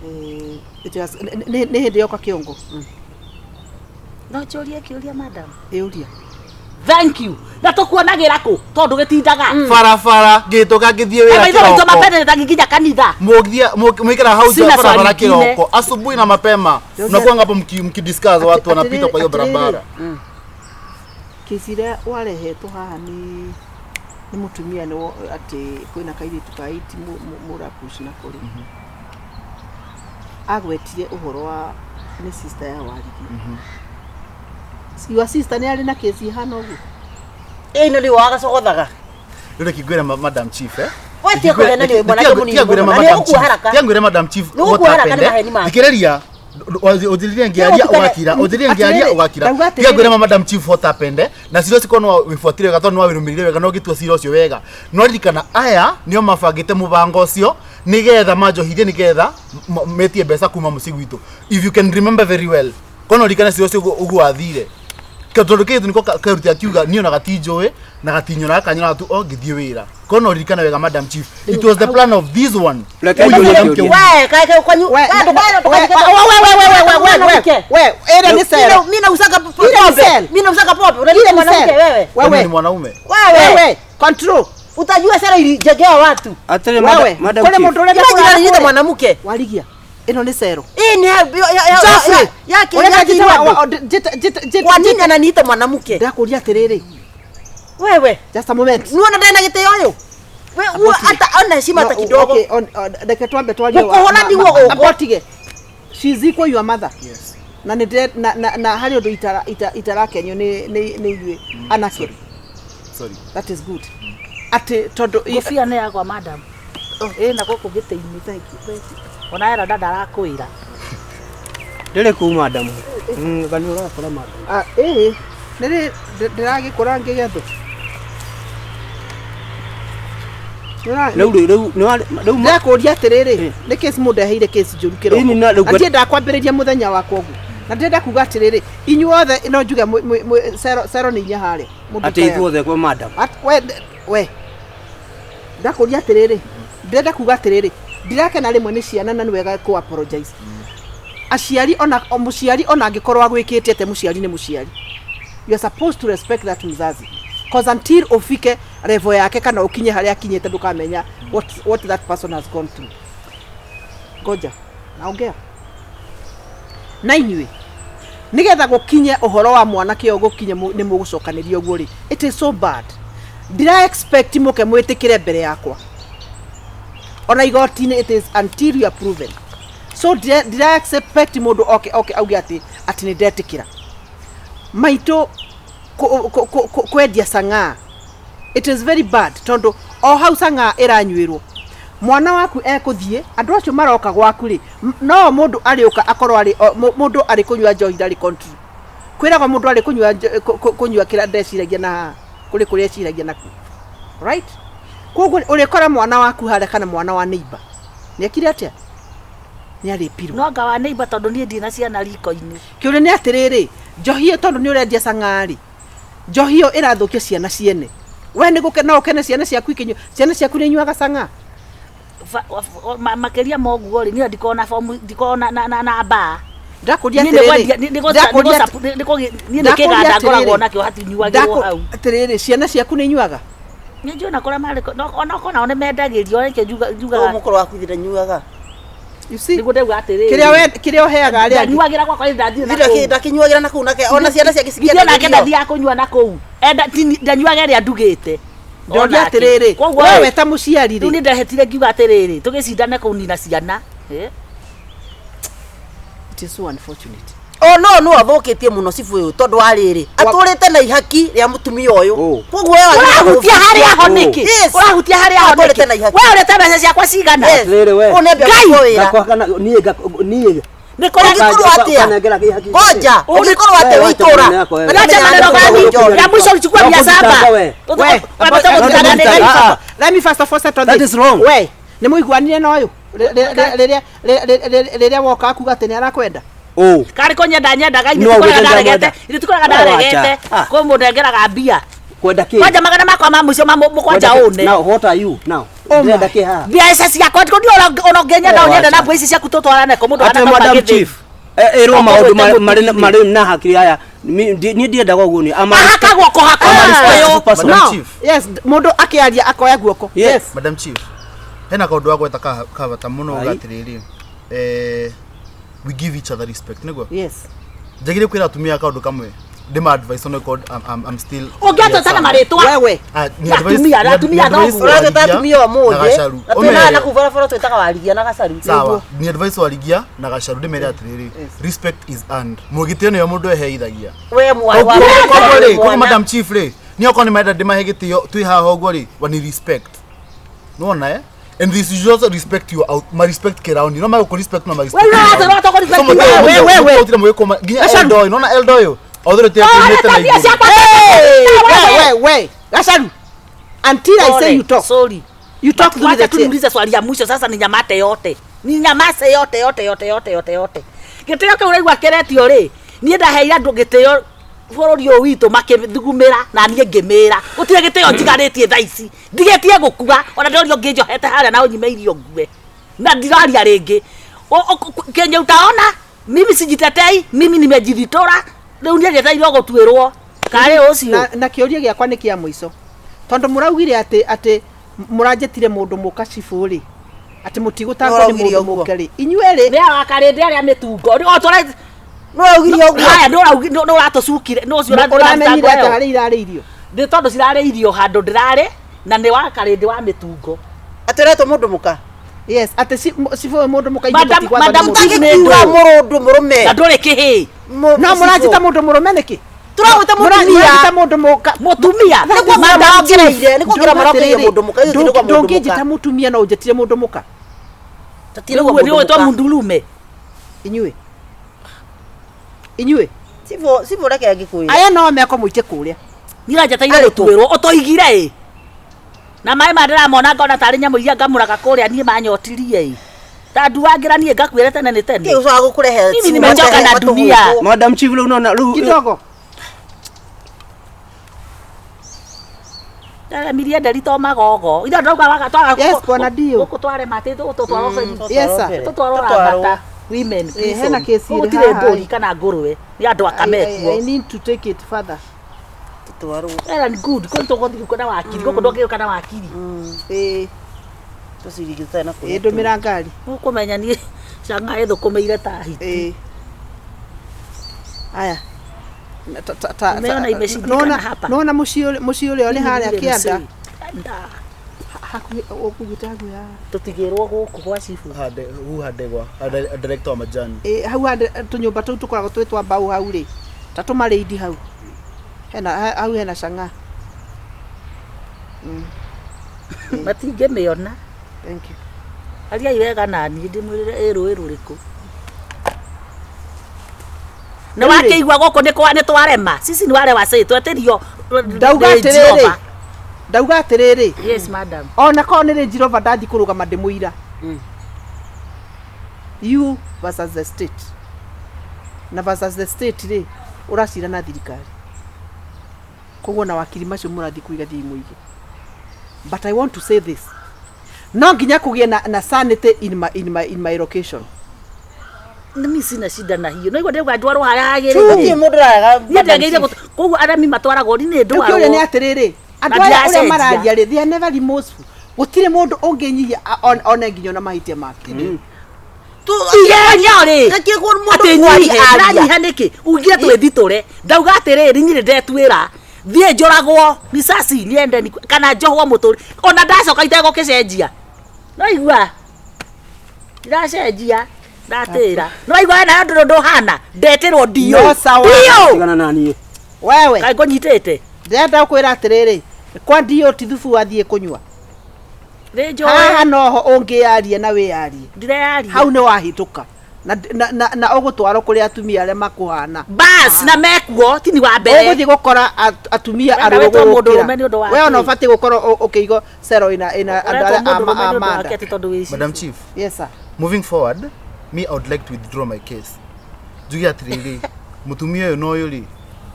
nĩ hĩndĩ yoka kĩongo.
No njũrie kĩũria madam.
Ĩũria.
Thank you. Na tũkuonagĩra kũ tondũ gĩtindaga.
Barabara ngĩhĩtũka ngĩthiĩ wĩra
Maitho maitũ
kĩroko.
mapenderetaga nginya kanitha.
Mwikara hau
Sina
barabara
swali ingine.
kiroko asubuhi na mapema mnakuwa hapo mkidiscuss watu wanapita kwa hiyo
Atĩrĩrĩ,
barabara.
Kesi ĩrĩa warehetwo haha nĩ nĩ mũtumia nĩ atĩ kwĩna kairĩtu ka iti mũrapush nako rĩ, agwetire ũhoro wa nĩ sister ya Warigi. Your sister nĩ arĩ na kesi ihana ũguo?
Ĩno nĩ wagacogothaga.
Rĩu reke ngwĩre madam chief eh.
We tiga kũhena nĩ mwanake mũnini
Tiga ngwĩre
mũno, na
madam
nĩ
chief.
ũgũkua haraka.
Tiga ngwĩre madam chief
Nĩ
what
ũgũkua haraka
happened,
nĩ
eh.
maheni make.
Thikĩrĩria ũnjĩrĩrie ngĩaria
Nĩ
ũgakira ũnjĩrĩrie ngĩaria
Atĩrĩrĩ,
ũgakira.
ndauga
Tiga ngwĩre
atĩrĩrĩ.
madam chief what happened eh. Na cira ũcio korwo nĩ wĩbuatire wega tondũ nĩ wawĩrũmĩrĩire wega na ũgĩtua cira ũcio wega. No ririkana aya nĩo mabangĩte mũbango ũcio nĩgetha manjohithie nĩgetha metie mbeca kuma mũciĩ gwitũ. If you can remember very well. Korwo no ũririkane cira ũcio ũguo wathire. Tondũ kĩndũ nĩko karuti akiuga niĩ ona gatinjũĩ na gatinyonaga kanyonaga tu o ngĩthiĩ wĩra. Korwo no ũririkane wega madam chief. It was the plan of this one.
Reke
Ũyũ
njũrie
mwanamke
kĩũria.
We, kae kwanyu.
We,
We,
we, we, we, we, we, ĩrĩa nĩ cero.
Mimi nausaka
Ile ni
pombe.
cell.
Mimi nausaka pombe.
Ile
Unaniita
ni
mwanamke
cell.
wewe.
Wewe
Wewe,
ni mwanaume.
Wewe.
wewe, control.
Utajua sera ilijengewa watu.
Atĩrĩ
Wewe,
madam
kũrĩ
chief.
mũndũ ũrenda
Imagine
kũrara
ananiita
kũrĩa.
mwanamke.
Warigia, ĩno nĩ cero.
Hii ni ya
Geoffrey,
yake
ũrenda
yake
njĩte wa- wa- njĩte-
Kwa nini ananiita mwanamke?
Ndĩrakũria atĩrĩrĩ,
Wewe.
just a moment.
Nuona ndena gĩtĩo ũyũ? We hata ona heshima hata
No,
kidogo.
okay, reke twambe twarie wa-
Gũkũhũra ndigwo gũkũ.
Abotige. She is equal your mother.
Yes.
Na nĩ ndĩre- na harĩ ũndũ itarakenio nĩ ithuĩ anake.
Sorry.
That is good. Atĩ tondũ
Ngũbia nĩ yakwa madam. Ĩ na gũkũ gĩtĩ-inĩ.
Thank you.
Ona era dada arakwĩra.
Ndĩrĩ kuu madam. Kana ũrakora madam.
Ah, ĩĩ nĩrĩ ndĩragĩkũra ngĩgethwo.
Rĩu rĩu rĩu
Ndĩrakũria atĩrĩrĩ, nĩ kesi mũndeheire kesi njũru
Ĩni
kĩroko.
na rĩu
Na ndiendaga kwambĩrĩria mũthenya wakwa ũguo. Na ndĩrenda kuga atĩrĩrĩ, inyuothe no njuge cero nĩ inya harĩa. Mũndũ
atĩ
kaya.
ithuothe kwa madam.
We we ndakũria atĩrĩrĩ, ndĩrenda kuga atĩrĩrĩ, ndirakena rĩmwe nĩ ciana na nĩ wega kũ apologize. Aciari ona o mũciari ona angĩkorwo agwĩkĩte atĩa, mũciari nĩ mũciari. You are supposed to respect that mzazi. Cause until ufike level yake kana ukinye harĩa akinyĩte ndũkamenya what that person has gone through. Ngoja, naongea. Na inyuĩ nigetha gũkinye ũhoro wa mwanake ũyũ gũkinye nĩ mũgũcokanĩria ũguo rĩ, it is so bad. Ndira expect mũke mwĩtĩkĩre mbere yakwa ona igoti-inĩ, it is until you are proven. So ndira expect mũndũ oke oke auge atĩ atĩ nĩ ndetĩkĩra maitũ kwendia sang'aa. It is very bad tondũ o hau sang'aa ĩranyuĩrwo mwana waku ekũthiĩ andũ acio maroka gwaku rĩ, no mũndũ arĩũka akorwo arĩ mũndũ arĩ kũnyua njohi ndarĩ control. Kwĩragwo mũndũ arĩ kũnyua kũnyua kĩrĩa ndeciragia na haha kũrĩ kũrĩa eciragia nakuo, right? Koguo ũrĩkora mwana waku harĩa kana mwana wa neighbor nĩekire atĩa, nĩarĩpirwo.
No anga wa neighbor, tondũ niĩ ndirĩ na ciana riko-inĩ.
Kĩũria nĩ atĩrĩrĩ, njohi ĩyo tondũ nĩ ũrendia cang'arĩ, njohi ĩyo ĩrathũkia ciana ciene, we nĩ gũke no ũkene ciana ciaku ikĩnyua, ciana ciaku nĩ inyuaga cang'aa?
Makĩria ma ũguo rĩ, niĩ ndikoragwo na fomu, ndikoragwo na mbaa.
Ndakũria
Niĩ nĩ
atĩrĩrĩ,
kwendia-
ndakũria
niĩ nĩ kĩganda ngoragwo nakĩo, hatinyuagĩrwo hau.
Atĩrĩrĩ, ciana ciaku nĩ inyuaga?
Nĩ njũĩ na kũrĩa marĩ, onokorwo nao nĩ mendagĩrio, reke njugaga.
Mũkũrũ waku ithe ndanyuaga.
You see?
Nĩguo ndauga atĩrĩrĩ,
Kĩrĩa we kĩrĩa ũheaga arĩa angĩ.
Ndanyuagĩra gwakwa, ndathiĩ na kũu.
Ndakĩnyuagĩra na kũu nake, ona ciana ciake
Ithuĩ nake
cikĩendagĩrio.
ndathiaga kũnyua na kũu. Enda ndanyuaga ĩrĩa ndugĩte.
Ndoria
Onake.
atĩrĩrĩ,
Koguo
we
rĩ,
we ta mũciari
rĩu
rĩ,
nĩ ndehĩtire ngiuga atĩrĩrĩ, tũgĩcindane kũnina ciana. Eh?
It is so unfortunate.
O no no athũkĩtie mũno cibũ ũyũ, tondũ wa rĩrĩ, atũrĩte na ihaki rĩa mũtumia ũyũ.
Oh.
Koguo we wagĩrĩirwo
Ũrahutia harĩa ho nĩkĩ?
Yes.
Ũrahutia harĩa ho
Atũrĩte
nĩkĩ?
na ihaki.
We ũrĩte mbeca ciakwa cigana?
Yes.
Atĩrĩrĩ we.
Ũyũ nĩ ambia
Ngai.
gũkwo wĩra.
Ngakwa kana niĩ
Nĩ kũrĩa
Ũngĩkorwo atĩa?
Ũkanengera kĩhaki.
Ngoja, ũngĩkorwo atĩa
We,
wĩ itũra?
wacha maneno yako wewe.
Wacha maneno gani? Ya mwisho ulichukua 700.
We.
We,
Wametoka
let me
kutangana
first
nini?
of all- let me first of all settle
That
this.
is wrong.
We, nĩ mũiguanire na ũyũ rĩrĩa woka akuga atĩ nĩ arakwenda?
Oh.
Karĩ kũnyenda nyendaga,
No,
ithuĩ tikoraga
wĩte
ndaregete,
ndamwenda.
ithuĩ tikoraga
We, wacha.
ndaregete.
Ah.
Kwĩ mũndũ engeraga mbia.
Kwenda kĩ?
Kwanja magana makwa ma mũico ma mũkwanja
Kwenda kĩ?
ũne.
Now what are you now?
Oh my.
Ndĩrenda kĩ haha?
Mbeca ciakwa ndiko ona ũngĩnyenda
We,
ũnyende na
wacha.
mbua ici ciaku tũtwarane kũ mũndũ
Atĩ
anakauma
Madam
gĩthĩ.
Chief, ĩrwo
Okorwo
maũndũ
wĩte
marĩ na hakiri aya. Niĩ ndiendaga ũguo niĩ. I'm a
Ahakagwo kũhaka
I'm a
ũyũ.
responsible person.
Madam
No.
Chief.
Yes, mũndũ akĩaria akoya guoko.
Yes.
Yes.
Madam Chief, hena kaũndũ wa gweta ka bata mũno,
Ai.
uga atĩrĩrĩ, we give each other respect, nĩguo
Yes.
njagĩrĩire kwĩra atumia kaũndũ kamwe, ndĩma advice on record. I'm still
Ũngĩatwĩta na marĩtwa.
Wewe.
Ah, ni
Ya
advice-
atumia,
ni
atumia
ni advice
thoguo.
Ũratwĩta
Warigia
atumia
na
ũmũthĩ,
Gacaru.
na twĩnaga
Ũmere.
na kũu barabara twĩtaga Warigia na Gacaru.
Sawa, ni advice Warigia na Gacaru, ndĩmere atĩrĩrĩ, respect is earned. Mũgĩtĩo nĩyo mũndũ eheithagia.
We mwana wa
Koguo rĩ, koguo
mwana.
Madam Chief rĩ, niĩ okorwo nĩ marenda ndĩmahe gĩtĩo twĩ haha ũguo rĩ, wani respect, nĩwona, eh? And this you also respect your out ma respect kĩraũni no magũkũ respect no ma respect.
We ũratwĩra ũtagũ respect
So,
we.
we, we.
mũtire mũgĩkũma nginya
Gacaru.
elder ũyũ, nĩwona elder ũyũ othe
Ũreta
rĩtĩkĩrĩte na
mbia
igũrũ.
ciakwa.
Hey,
We,
we, we, we. Gacaru. Until I say you talk.
Sorry.
You talk through
Wacha
the
tu
chair.
niulize swali ya mwisho sasa, ninyamate yote. Ninyamase yote yote yote yote yote yote. Gĩtĩo kĩu ũraigua kĩretio rĩ, niĩ ndaheire andũ gĩtĩo bũrũri ũyũ witũ makĩthugumĩra na niĩ ngĩmĩra. Gũtirĩ gĩtĩo njigarĩtie thaa ici. Ndigĩtie gũkua, ona ndĩrorio ngĩnjohete harĩa na ũnyime irio ngue. Na ndiraria rĩngĩ. Kenye utaona mimi sijitetei, mimi nimejithitora. Rĩu niĩ njetereirwo gũtuĩrwo. Karĩ ũcio.
Na kĩũria gĩakwa nĩ kĩa mũico, tondũ mũraugire atĩ mũranjĩtire mũndũ mũka cibũ rĩ, atĩ mũtigũtangwo nĩ
Nĩũraugire
mũndũ
ũguo.
mũke rĩ, inyuerĩ.
Nĩ awakarĩndĩ arĩa mĩtungo. O tũra
No augire ũguo.
Haya, nĩ ũratũcukire, nĩ ũcio
Ũramenyire atĩ
ũrathitango.
harĩa irarĩirio?
Nĩ tondũ cirarĩirio handũ ndĩrarĩ na nĩ wa karĩndĩ wa mĩtungo.
Atwĩretwo mũndũ mũka.
Yes, atĩ cibũ ũyũ mũndũ mũka, ithuĩ tũtigwathwo nĩ
Madam
mũndũ.
Chief nĩ
Tũtangĩkiuga
ndũ.
mũrũndũ mũrũme.
Na ndũrĩ kĩhĩ.
No mũranjĩta mũndũ mũrũme nĩkĩ?
Tũragwĩta mũtumia.
Mũranjĩta mũndũ mũka.
Mũtumia.
Nĩ kuongerera
Madam Chief.
marongereire, nĩ kuongerera marongereire mũndũ mũka, ithuĩ tũtirĩ kwa mũndũ mũka.
Ndũngĩnjĩta mũtumia no ũnjĩtire mũndũ mũka.
Tũtirĩ kwa
Nĩguo nĩ
mũndũ
ũgwĩtwo
mũka.
mundurume.
Inyuĩ
Cibũ reke ngĩkwĩre.
aya no meko mũite kũrĩa.
Niĩ njetereire
Arĩ kũ?
gũtuĩrwo ũtoigire ĩ. Na maĩ ma ndĩramona ngona tarĩ nyamũ iria ngamũraga kũrĩa niĩ manyotirie ĩ. Ta nduangĩra niĩ ngakuĩre tene nĩ tene.
Kĩ ũcoka gũkũrehe
Mimi
cuma
nimechoka
tehe
na
matũgũkũ.
dunia.
Madam Chief, rĩu nona rĩu
Kidogo.
Ndaremirie nderi to magogo. Ithe ndauga waga twaga
Yes, bwana Dio.
Gũkũ twarema atĩ tũtwarwo
Yes, sir.
tũtwarwo
Tũtwarwo.
Rambata women
Eh, hena kesi ĩrĩ
gũtirĩ
haha
mbũri
ĩ.
kana ngũrwe, nĩ andũ
I, I,
akamekuo.
I need to take it further.
Tũtwarwo.
Well and good, kũu tũgũthiĩ kuona wakiri, gũkũ ndũngĩũka na wakiri.
Ĩĩ,
Tũcirigitane na
ĩĩ,
kũrĩa.
ndũmĩra ngari.
Mũkũmenya niĩ canga ĩthũkũmĩire ta hiti.
Ĩĩ. Aya. Na- ta- ta- ta-
Umeona
ta-
imeshindikana
nona-
hapa.
Nona mũciĩ ũrĩa ũrĩ harĩa kĩanda.
Nda.
Hakuhĩ ũkuugĩte hakuhĩ haha.
Tũtigĩrwo gũkũ gwa cibũ.
Hu handegwa director wa majani.
Ĩĩ, hau hande tũnyũmba tũu tũkoragwo twĩ twa mbaũ hau rĩ, ta tũmarĩindi hau. Hena hau hena cang'aa.
Matingĩmĩona.
Thank you.
Ariai wega naniĩ ndĩmwĩrĩre ĩ rũĩ rũrĩkũ. Nĩ wakĩigua gũkũ nĩ kwa nĩ twarema. Sisi ni wale wasee twetĩrio.
Ndauga atĩrĩrĩ, Ndauga atĩrĩrĩ,
Yes, madam.
Ona korwo nĩ Range Rover ndathiĩ kũrũgama ndĩ mũira. You versus the state. Na versus the state rĩ, ũracira na thirikari. Koguo na wakiri macio mũrathiĩ kũiga thiĩi mũige. But I want to say this. No nginya kũgĩe na sanity in my location.
Mimi sina shida na hiyo. No igua ndĩrauga ndwarwo harĩa hagĩrĩire.
Gũtirĩ mũndũ ũrarega.
Niĩ ndagĩrĩire koguo aremi matwaragwo ni nĩ
Rĩu kĩũria nĩ
ndwarwo.
atĩrĩrĩ, andũ
Na
aya ũrĩa
ndiracenjia.
mararia rĩ, they are never remorseful. Gũtirĩ mũndũ ũngĩnyihia one nginya ona mahĩtia make.
Igenyo rĩ.
Nĩkĩ mũndũ
Atĩ
kwaria
nyihe,
aria?
ndĩranyiha nĩkĩ? Ugire twĩthitũre. Ndauga atĩrĩrĩ, niĩ nĩndetuĩra. Thiĩ njũragwo risasi niende kana njohwo mũtũri. Ona ndacoka itegũkĩcenjia. No igua. Ndiracenjia. Ndatĩra. No igua we nayo ndũrũ ndũhana. Ndetĩrwo ndiũ.
No sawa.
Ndiũ.
Tigana na niĩ.
Wewe.
Kaĩ ngũnyitĩte?
Ndĩrenda gũkwĩra atĩrĩrĩ, kwa ndiũ ti thubu wathiĩ kũnyua.
Nĩ njũĩ.
Haha noho ũngĩyaria na wĩyarie.
Ndireyaria.
Hau nĩ wahĩtũka. Na ũgũtwarwo kũrĩ atumia arĩa makũhana.
Bas na mekuo ti ni wa mbere.
Ũgũthiĩ gũkora atumia
Wenda
arũrũ
wetwo
gũgũkĩra.
mũndũrũme nĩ ũndũ wa
We ona
kĩ?
ũbatiĩ gũkorwo ũkĩigwo cero ĩna andũ
Ũretwo
arĩa
mũndũrũme nĩ
a
ũndũ
manda.
wake atĩ tondũ wĩ
Madam Chief,
Yes sir.
Moving forward, me, I would like to withdraw my case. Njuge atiriri, mutumia ũyũ na ũyũ rĩ, niĩ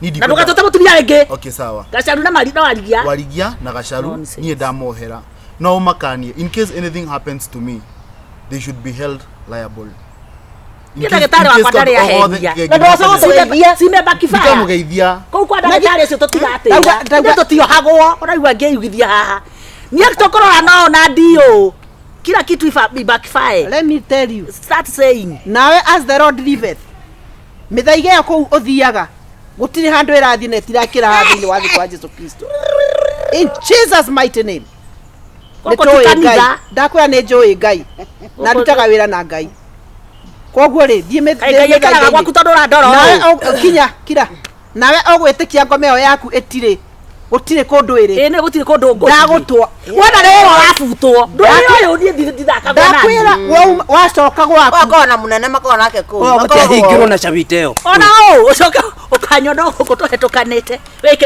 Na
ndikwenda-
ndũgatũte mũtumia rĩngĩ.
Okay, sawa.
Gacaru na mari na warigia.
Warigia na Gacaru
Nonsense.
niĩ ndamohera no ũmakanie in case anything happens to me, they should be held liable. In
Niĩ
case-
ndagĩtarĩ
in case
wakwa ndarĩ
kaũndũ o gothe
aheria.
kĩngĩ
Na ndũgacoka
happen.
kũgeithia.
Cimebakibaya.
Ndikamũgeithia.
Kũu kwa ndagĩtarĩ ũcio tũtigatĩra.
Ndauga-
Ithuĩ tũtiohagwo, ũraigua ngĩyugithia haha. Niĩ tũkũrora no na ndiũ. Kila kitu ibackfire.
Let me tell you.
Start saying.
Nawe as the Lord liveth. Mĩthaiga ĩyo kũu ũthiaga gũtirĩ handũ ĩrathiĩ na ĩtirakĩra haha thĩinĩ wa thĩ kwa Jesu Kristo. In Jesus mighty name.
Gũkũ ti
Nĩtũĩ Ngai.
kanitha.
Ndakwĩra nĩ njũĩ Ngai. Na
Gũkũ-
ndutaga wĩra na Ngai. Koguo rĩ, thiĩ
Kaĩ Ngai aikaraga gwaku tondũ ũrandora
Nawe
ũũ.
kinya kira. Nawe ũgwĩtĩkia ngoma ĩyo yaku ĩtirĩ gũtirĩ kũndũ ĩrĩ.
Ĩĩ nĩ gũtirĩ kũndũ ngũthiĩ.
Ndagũtwa.
Wona rĩrĩ ũrabutwo. Ndũrĩ ũyũ niĩ ndithakagwo nani.
Ndakwĩra wacoka gwaku.
Wakorwo na mũnene makorwo nake kũu.
Oh, gũtiahingĩrwo na cabita ĩyo.
Ona ũũ ũcoke ũkanyona gũkũ tũhetũkanĩte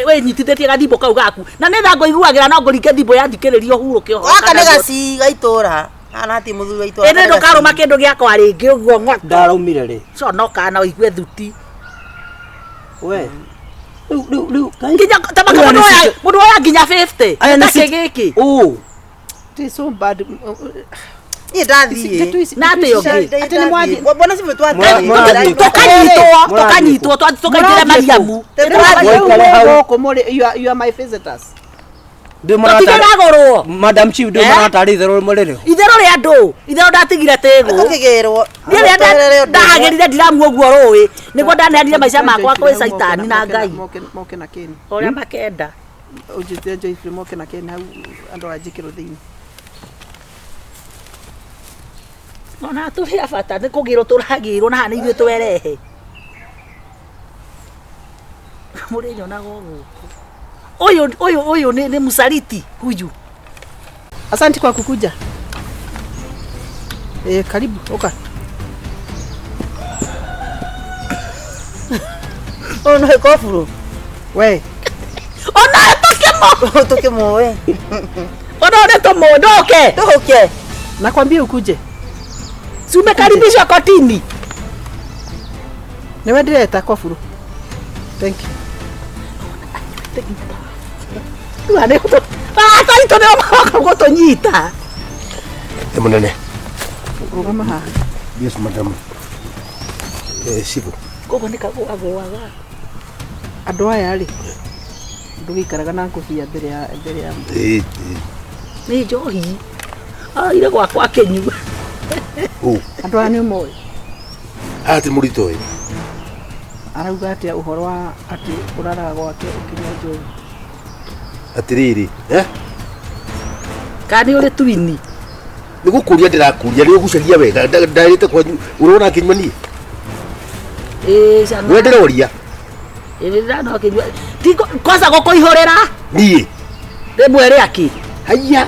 wĩnyitithĩtie gathimbo kau gaku na nĩ tha ngũiguagĩra no ngũringe thimbo yathikĩrĩria ũhurũke ũhoro
Gaka
kana
nĩ
guo.
gaci ga itũra. Hana ti mũthuri wa itũra.
Ĩndĩ ndũkarũma kĩndũ gĩakwa rĩngĩ ũguo ng'oto.
Ndaraumire rĩ.
Conoka na ũigue thuti.
We. Rĩu rĩu rĩu kaĩ-
Nginya tamaka
Aya nĩ
mũndũ oya mũndũ oya nginya 50.
Aya nĩ
Takĩ gĩkĩ.
Ũ.
It is so bad.
Niĩ ndathiĩ.
Na atĩ ũngĩ.
Atĩ nĩ mwathiĩ.
Bwana cibũ twathiĩ.
Mũrathiĩ.
Tũkanyitwo
Mũrathiĩ.
tũkanyitwo tũkaingĩra
Mũrathiĩ kũ?
Mariamu.
Rĩu
Waikare hau.
gũkũ mũrĩ you are my visitors.
Ndĩ mũrata.
Tũtigĩragũrwo.
Madam Chief ndĩ
Eh?
mũratarĩ itherũ rĩrĩ.
Itherũ rĩa ndũ. Itherũ ndatigire tĩgũ.
Tũkĩgĩrwo.
Niĩ rĩrĩa ndahagĩrire ndiramu ũguo rũĩ nĩguo ndaneanire maica makwa kwĩ caitani na Ngai.
Moke na kĩni.
Ũrĩa makenda.
Ũnjĩtĩre Joyce moke na kĩni hau andũ a njĩkĩrwo thĩinĩ.
Ona tũrĩ a bata nĩ kũgĩrwo tũragĩrwo na haha nĩ ithuĩ twerehe. Mũrĩnyonaga o gũkũ. Ũyũ ũyũ ũyũ nĩ msaliti huyu.
Asante kwa kukuja. Eh, karibu oka.
Ũyũ no ĩkoburu.
We,
Ona tũkĩmũ.
Tũkĩmũĩ.
Ona ũrĩ tũmũ ndũke.
Tũke.
nakwambia ukuje.
Si umekaribishwa kotini.
Niwe ndĩreta koburu. Thank you.
Rĩu haha nĩ arata aitũ nĩo maroka gũtũnyita.
Ĩ mũnene.
Rũgama haha.
Yes, madam. Eh, civil.
Koguo nĩ kagũagũaga.
Andũ aya rĩ, ndũgĩikaraga na ngũbia mbere ya
Ĩ, ĩ.
Nĩ njohi. Araire gwakwa akĩnyua.
Ũ.
Andũ aya nĩ ũmoĩ.
Haha ti mũritũ ĩ.
Arauga atĩa ũhoro wa atĩ ũraraga gwake ũkĩnyua njohi.
Atĩrĩrĩ, eh?
Kana nĩ ũrĩ twini.
Nĩ gũkũria ndĩrakũria, nĩ ũgucaria wega. Ndarĩte kwanyu, ũrona ngĩnyua niĩ?
Ĩĩ cana.
Nĩwe ndĩroria.
Ĩĩ ndĩrona ũkĩnyua. Ti kwanza gũkũihũrĩra.
Niĩ.
Rĩmwe rĩakĩ.
Haiya.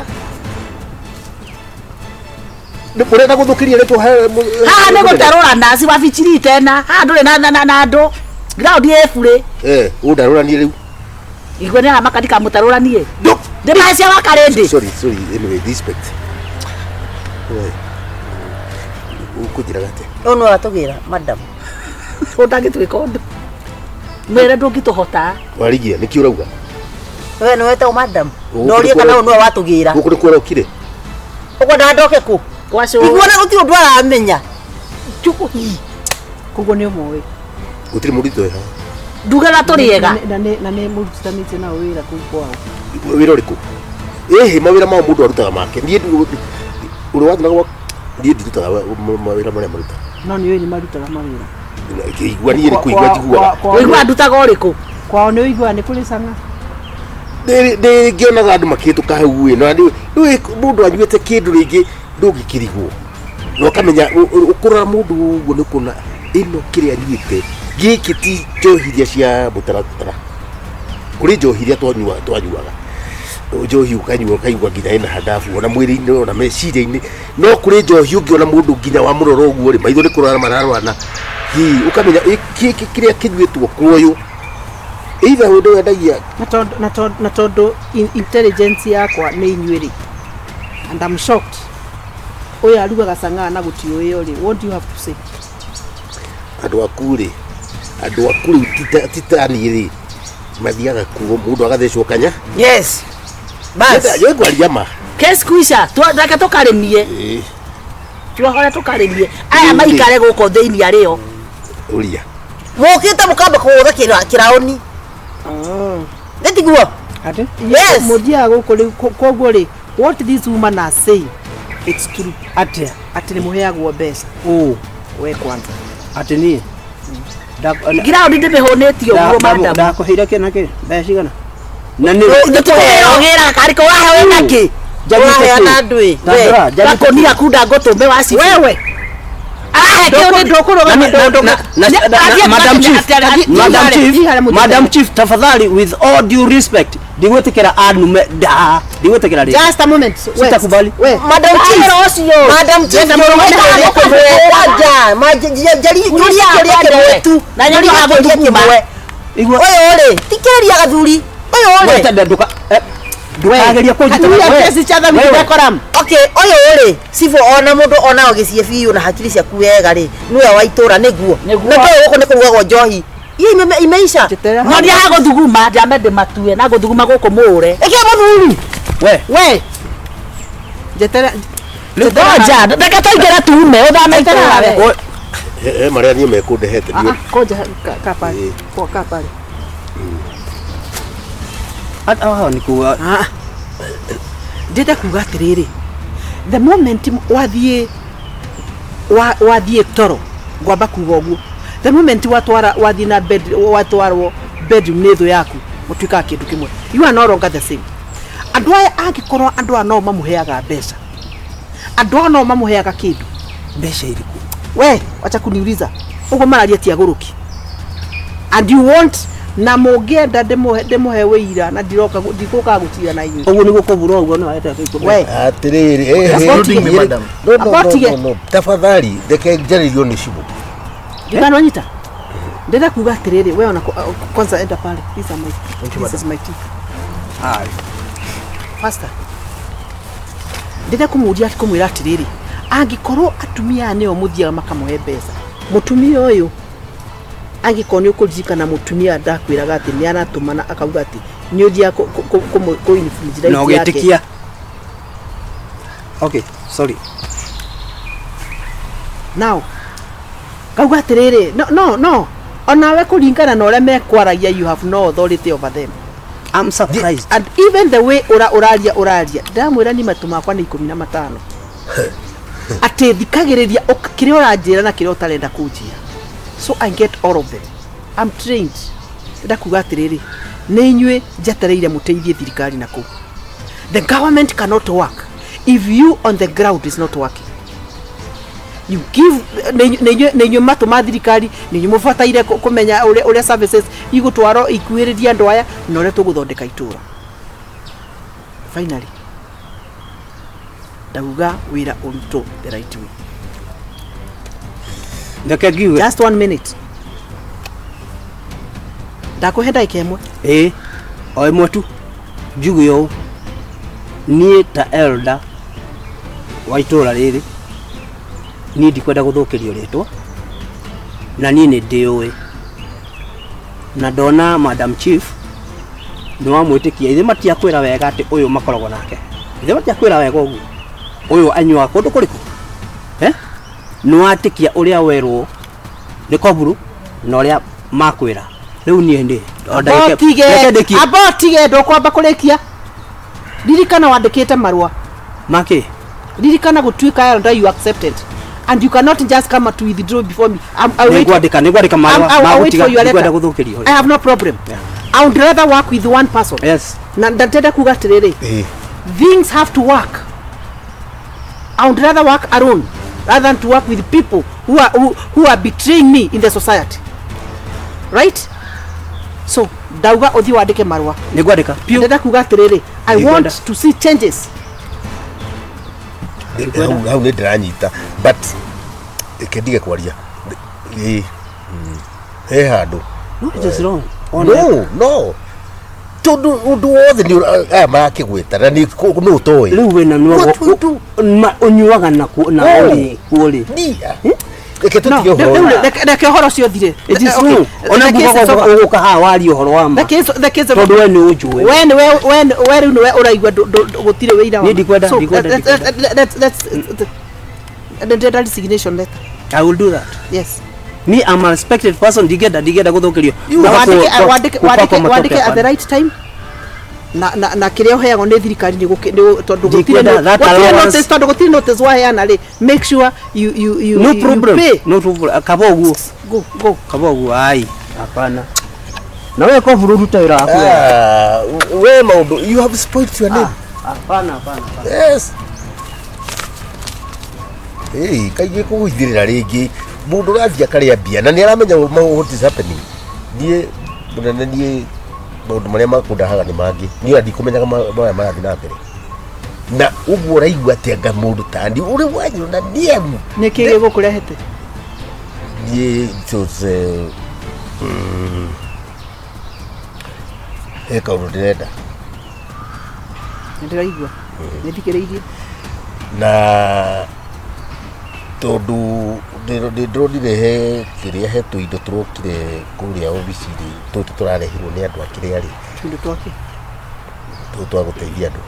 Nĩ ũrenda gũthũkĩria rĩtwa
Haha nĩ gũterũrana si wabichiri tena. Haha ndũrĩ na andũ. Ground ĩ burĩ.
Eh, ũndarũranie rĩu.
Igwe nĩ aramaka ndikamũterũranie.
Ndũ.
Ndĩmahe cia wakarĩndĩ.
Sorry, sorry, anyway, respect. We. Ũkũnjĩraga atĩa?
Ũyũ nĩwe watũgĩra madam.
Ũndangĩtwĩka ũndũ. Mwĩre ndũngĩtũhota.
Warigia, nĩkĩ ũrauga?
We nĩwe wetagwo madam.
Gũkũ
Ndorie
nĩkuo
kana ũyũ nĩwe watũgĩra.
Gũkũ nĩkuo ũrokire?
Ũkwendaga ndoke kũ?
Gwa cũũ.
Iguona gũtirĩ ũndũ aramenya.
Njũhi.
Koguo nĩ ũmoĩ.
Gũtirĩ mũndũ itoĩ haha.
Ndugaga tũrĩ ega.
Na nĩ mũrutithanĩtie nao wĩra kũu kwao.
Wĩra ũrĩkũ? Ĩhĩ, mawĩra mao mũndũ arutaga make. Niĩ ũrĩa wathiĩ na gwa niĩ ndirutaga mawĩra marĩa marutaga.
No nĩ ũĩ nĩ marutaga mawĩra.
Ngĩigua niĩ nĩ kũigua njiguaga.
Ũiguaga ndutaga ũrĩkũ?
Kwao nĩ ũiguaga nĩ kũrĩ cang'a.
Ndĩ ngĩonaga andũ makĩhĩtũka hau ĩ, na nĩ mũndũ anyuĩte kĩndũ rĩngĩ ndũngĩkĩrigwo. Na ũkamenya ũkũrora mũndũ ũguo nĩ ũkuona ĩno kĩrĩa anyuĩte gĩkĩ ti njohi iria cia mũtaratara. Kũrĩ njohi iria twanyuaga. Njohi ũkanyua ũkaigua nginya ĩna handabu ona mwĩrĩ-inĩ ona meciria-inĩ. No kũrĩ njohi ũngĩona mũndũ nginya wamũrora ũguo rĩ, maitho nĩ kũrora mararorana. Hihi ũkamenya gĩkĩ kĩrĩa kĩnyuĩtwo kwa ũyũ. Either ũndũ wendagia
Na tondũ intelligence yakwa nĩ inyuĩ rĩ. And I'm shocked. Ũyũ arugaga cang'aa na gũtiũĩo rĩ. What do you have to say?
Andũ aku rĩ, andũ aku rĩu ti ta niĩ rĩ, mathiaga kuo mũndũ agathecwo kanya.
Yes. Bas.
Nĩ ngwaria ma.
Case kuisha. Reke tũkarĩmie.
Ĩĩ,
Tuohore tũkarĩmie. Aya maikare gũkũ thĩinĩ arĩo.
Ũria.
Mũkĩte mũkamba kũgũtha kĩraũni. Nĩ tiguo?
Ate?
Yes.
Mũthiaga gũkũ rĩu koguo rĩ, what this woman are saying, it's true.
Atĩa?
Atĩ nĩ mũheagwo mbeca.
Ũ.
We kwanza.
Atĩ niĩ.
Ngiraũndi ndĩmĩhũnĩtie ũguo madam.
Ndakũheire kĩ na kĩ? Mbeca cigana? Na nĩ
Nĩtũkũheo gĩra karĩkũ ũraheo wĩna kĩ?
Ũraheana andũ ĩ. We.
Gakũnia kunda ngũtũme wa cibũ.
Wewe.
Arahe kĩo nĩ
Madam Chief, Madam Chief, Madam Chief, tafadhali, with all due respect, ndigwĩtĩkĩra anume da, ndigwĩtĩkĩra rĩngĩ.
Just a moment.
Sitakubali.
We.
Madam Chief. Madam Chief, mũrũme kwanja. Njari njũria kĩũria kĩmwe tu.
Na nyoria
Njũria kĩũria
gũthuguma.
kĩmwe.
Igua.
Ũyũ rĩ, tikĩrĩria gathuri. Ũyũ rĩ.
Wete nduka ndukageria kũnjita.
Atumia kesi cha thambi decorum.
Okay, ũyũ rĩ, cibũ ona mũndũ ona ũgĩciĩ biũ na hakiri ciaku wega rĩ, nĩwe wa itũra nĩguo.
Nĩguo.
Na tondũ gũkũ nĩ kũrugagwo njohi. Iria imeisha.
Nyonia ha gũthuguma ndambe ndĩmatue na gũthuguma gũkũ mũũre.
Ĩkĩa mũthuri.
We.
We. Njetera.
Ngoja, reke tũingĩre tume ũthame itũra we.
He marĩa niĩ mekũndehete niĩ.
Koja ka pale. Kwa ka pale.
Haha nĩ kuga.
Ah. Ndĩrenda kuga atĩrĩrĩ. The moment wathiĩ wathiĩ toro ngwamba kuga ũguo. The moment watwara wathiĩ na bed watwarwo bedroom nĩ thũ yaku mũtuĩkaga kĩndũ kĩmwe. You are no longer the same. Andũ aya angĩkorwo andũ aya no mamũheaga mbeca. Andũ aya no mamũheaga kĩndũ.
Mbeca irĩkũ?
We, wacha kuniuliza. Ũguo mararia ti agũrũki. And you want na mũngĩenda ndĩmũhe wĩira na ndiroka ndigũka gũcira na inyuĩ.
Ũguo nĩguo kũbura ũguo no wete
We.
Atĩrĩrĩ,
Excluding me, madam.
No, no, no,
Abotige.
no, no. Tafadhali, reke njarĩrio nĩ cibũ.
Ndikana wanyita. Ndĩrenda kuga atĩrĩrĩ, we ona kwanza enda pale. These are my this is my teeth. Faster. Ndĩrenda kũmũria kũmwĩra atĩrĩrĩ, angĩkorwo atumia aya nĩo mũthiaga makamũhe mbeca. Mũtumia ũyũ angĩkorwo nĩ ũkũririkana mũtumia ndakwĩraga atĩ nĩ aratũmana akauga atĩ nĩ ũthiaga kũ infringe
Na
right yake.
ũgĩtĩkia. Okay, sorry.
Now, ngauga atĩrĩrĩ, no no no onawe kũringana na ũrĩa mekwaragia you have no authority over them.
I'm surprised.
And even the way ura uraria uraria ndamwĩra ni matũ makwa nĩ 15 atĩ thikagĩrĩria kĩrĩa ũranjĩra na kĩrĩa ũtarenda kũnjĩra. So I get all of them. I'm trained. Ndĩrenda kuga atĩrĩrĩ, nĩ inyuĩ njetereire mũteithie thirikari na kũu. The government cannot work if you on the ground is not working. You give nĩ inyuĩ matũ ma thirikari, nĩ inyuĩ mũbataire kũmenya ũrĩa services igũtwarwo ikuhĩrĩrie andũ aya na ũrĩa tũgũthondeka itũra. Finally ndauga wĩra ũrutwo the right way.
Reke ngiuge.
Just 1 minute. Ndakũhe ndagĩka ĩmwe.
Ĩĩ, o ĩmwe tu. Njuge ũũ. Niĩ ta elder wa itũra rĩrĩ, niĩ ndikwenda gũthũkĩrio rĩtwa, na niĩ nĩ ndĩũĩ. Na ndona Madam Chief nĩ wamwĩtĩkia, ithe matiakwĩra wega atĩ ũyũ makoragwo nake, ithe matiakwĩra wega ũguo ũyũ anyuaga kũndũ kũrĩkũ, eh? Nĩ watĩkia ũrĩa werwo nĩ koburu na ũrĩa makwĩra rĩu niĩ ndĩ o ndagĩka-
Amba
reke ndĩkie.
amba ũtige ndũkwamba kũrĩkia. Ririkana wandĩkĩte marũa.
Makĩ?
Ririkana gũtuĩka elder you accepted and you cannot just come to withdraw before me. I'll wait.
Nĩngwandĩka marũa
I'll wait
magũtiga
for your
nĩngwenda
letter.
gũthũkĩrio.
I have no problem.
Yeah.
I would rather work with one person.
Yes.
Na ndenda kuga atĩrĩrĩ,
Ĩĩ.
things have to work. I would rather work alone rather than to work with people who are betraying me in the society. Right? So, ndauga ũthiĩ wandĩke marũa.
Nĩngwandĩka piũ.
Ndenda kuga atĩrĩrĩ, I
Nĩngwenda.
want to see changes.
Hau nĩ ndĩranyita, but reke ndige kwaria. Ĩĩ. He handũ.
No, it is wrong. Ona
No, tondũ ũndũ wothe nĩ aya marakĩgwĩta na nĩ nũ ũtoĩ.
Rĩu wĩna
What we do?
ũnyuaga na ku- na
No.
ũrĩ kuo rĩ.
Ni reke
No,
tũtige ũhoro
rĩu
ũyũ.
reke ũhoro ũcio ũthire.
It is
Okay,
wrong. Ona
the case is over.
ũgũka haha warie ũhoro wa ma.
The case is
Tondũ
over.
we nĩ ũnjũĩ.
We nĩwe we rĩu nĩwe ũraigua gũtirĩ wĩira wa
Niĩ
ma.
ndikwenda-
So,
ndikwenda- ndikwenda.
Ndĩrenda resignation letter.
I will do that.
Yes.
Me, I'm a respected person, ndingĩenda gũthũkĩrio.
Na
Gũka
wandĩke
kũpakwo matope
wandĩke at the
hapana.
right time na kĩrĩa ũheagwo nĩ thirikari nĩ tondũ gũtirĩ
Ndikwenda that
gũtirĩ
allowance.
notice, tondũ gũtirĩ notice waheana rĩ, make sure you
No
you
problem.
pay.
No problem. Kaba ũguo.
Go, go.
Kaba ũguo ai. Hapana. Na wewe ko rute wĩra waku wega.
Ah, we maũndũ, you have spoiled your name.
Hapana, hapana, hapana.
Yes. Hey, kaingĩ kũgũithĩrĩra rĩngĩ mũndũ ũrathiĩ akarĩa mbia na nĩ aramenya what is happening. Niĩ mũnene, niĩ maũndũ marĩa makũndahaga nĩ mangĩ, niĩ ona ndikũmenyaga marĩa marathiĩ na mbere na ũguo ũraigua atĩa nga mũndũ tani ũrĩ wanyona niemu.
Nĩ kĩ gĩgũkũrehete?
Niĩ it was he kaũndũ ndĩrenda.
Nĩ ndĩraigua, nĩ thikĩrĩirie.
Na tondũ ndĩronire he kĩrĩa, he tũindo tũrokire kũrĩa obici-inĩ, tũtũ tũrarehirwo nĩ andũ a kĩrĩa rĩ.
Tũindo twake?
Tũtũ twa gũteithia andũ.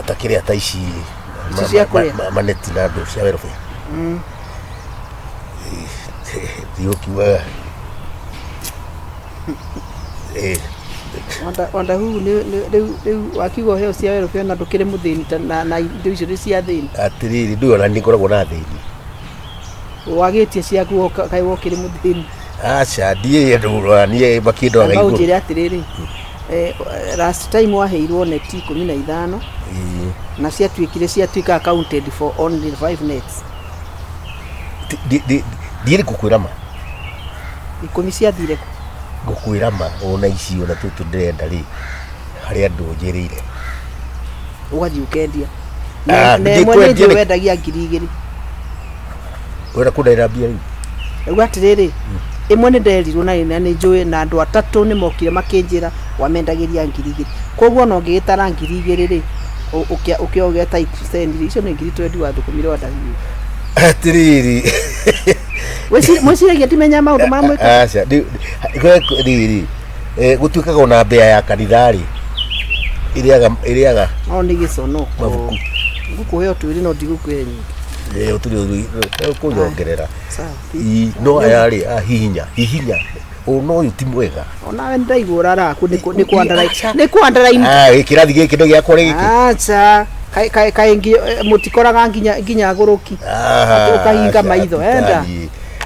Ta kĩrĩa ta ici
Ici cia kũrĩa?
Maneti na andũ cia welfare ndiũkiugaga.
Wanda huu rĩu wakiuga ũheo cia welfare na ndũkĩrĩ mũthĩni na indo icio nĩ cia thĩni.
Atĩrĩrĩ, ndũĩ ona nĩ ngoragwo na thĩni.
Wagĩtie ciaku kaĩ wokĩrĩ mũthĩni?
Aca, ndiĩ andũ niĩ makĩndoraga
Amba
igũrũ.
ũnjĩre atĩrĩrĩ, last time waheirwo neti 15 na ciatuĩkire ciatuĩka accounted for only five nets.
Ndiĩ ngũkwĩra ma.
10 ciathire kũ?
Ngũkwĩra ma, ona ici ona tũtũ ndĩrenda rĩ, harĩ andũ njĩrĩire.
Ũgathiĩ ũkendia?
Ah,
Na ĩmwe nĩ
ndikwendia
njũĩ wendagia 2000.
Ũrenda kũndaĩra mbia rĩu?
Rĩu atĩrĩrĩ, ĩmwe nĩ nderirwo na nĩ njũĩ na andũ atatũ nĩ mokire makĩnjĩra wamendagĩria 2000, koguo ona ũngĩgĩtara 2000 rĩ, ũkĩogeta iceni icio nĩ 20,000 wathũkũmire wandahiũ.
Atĩrĩrĩ.
Mwĩciragia ndimenya maũndũ ma mwĩka?
Aca, rĩrĩ, gũtuĩkaga ona mbĩa ya kanitha rĩ, ĩrĩaga
No nĩ gĩconoko.
mabuku.
Ngũkũhe o twĩrĩ no ndigũkũhe nyingĩ.
Ũtũrĩ kũnyongerera.
Sawa.
No aya rĩ, ah, hihinya hihinya ũno ũyũ ti mwega.
Onawe nĩndaigua ũraraku nĩ kũ underline.
Ah, kĩrathi gĩkĩ nĩ gĩakwa rĩ gĩkĩ.
Aca, kaĩ mũtikoraga nginya agũrũki atĩ ũkahinga maitho enda.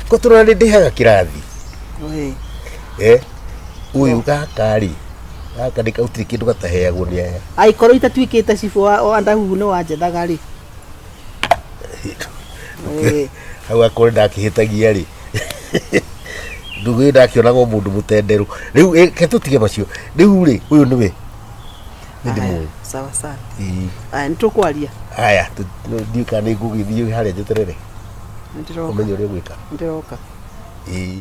Ko tũrona nĩ ndĩhaga kĩrathi.
Ĩĩ.
Ũyũ gaka rĩ, gaka nĩ gũtirĩ kĩndũ gataheagwo nĩ aya.
Angĩkorwo itatuĩkĩte cibũ wa Ndahuhu nĩ wanjethaga rĩ. Ĩĩ.
Hau akorwo ndakĩhĩtagia rĩ, ndugu ĩyo ndakĩonaga o mũndũ mũtenderũ rĩu. Ke tũtige macio rĩu rĩ, ũyũ nĩwe nĩ ndĩmũĩ.
Sawa sawa.
Ĩĩ.
Aya, nĩ tũkwaria.
Aya, ndiũĩ kana nĩ ngũgĩthiĩ harĩa njeterere.
Nĩ ndĩroka.
Ũmenye ũrĩa ũgwĩka.
Nĩ ndĩroka.
Ĩĩ.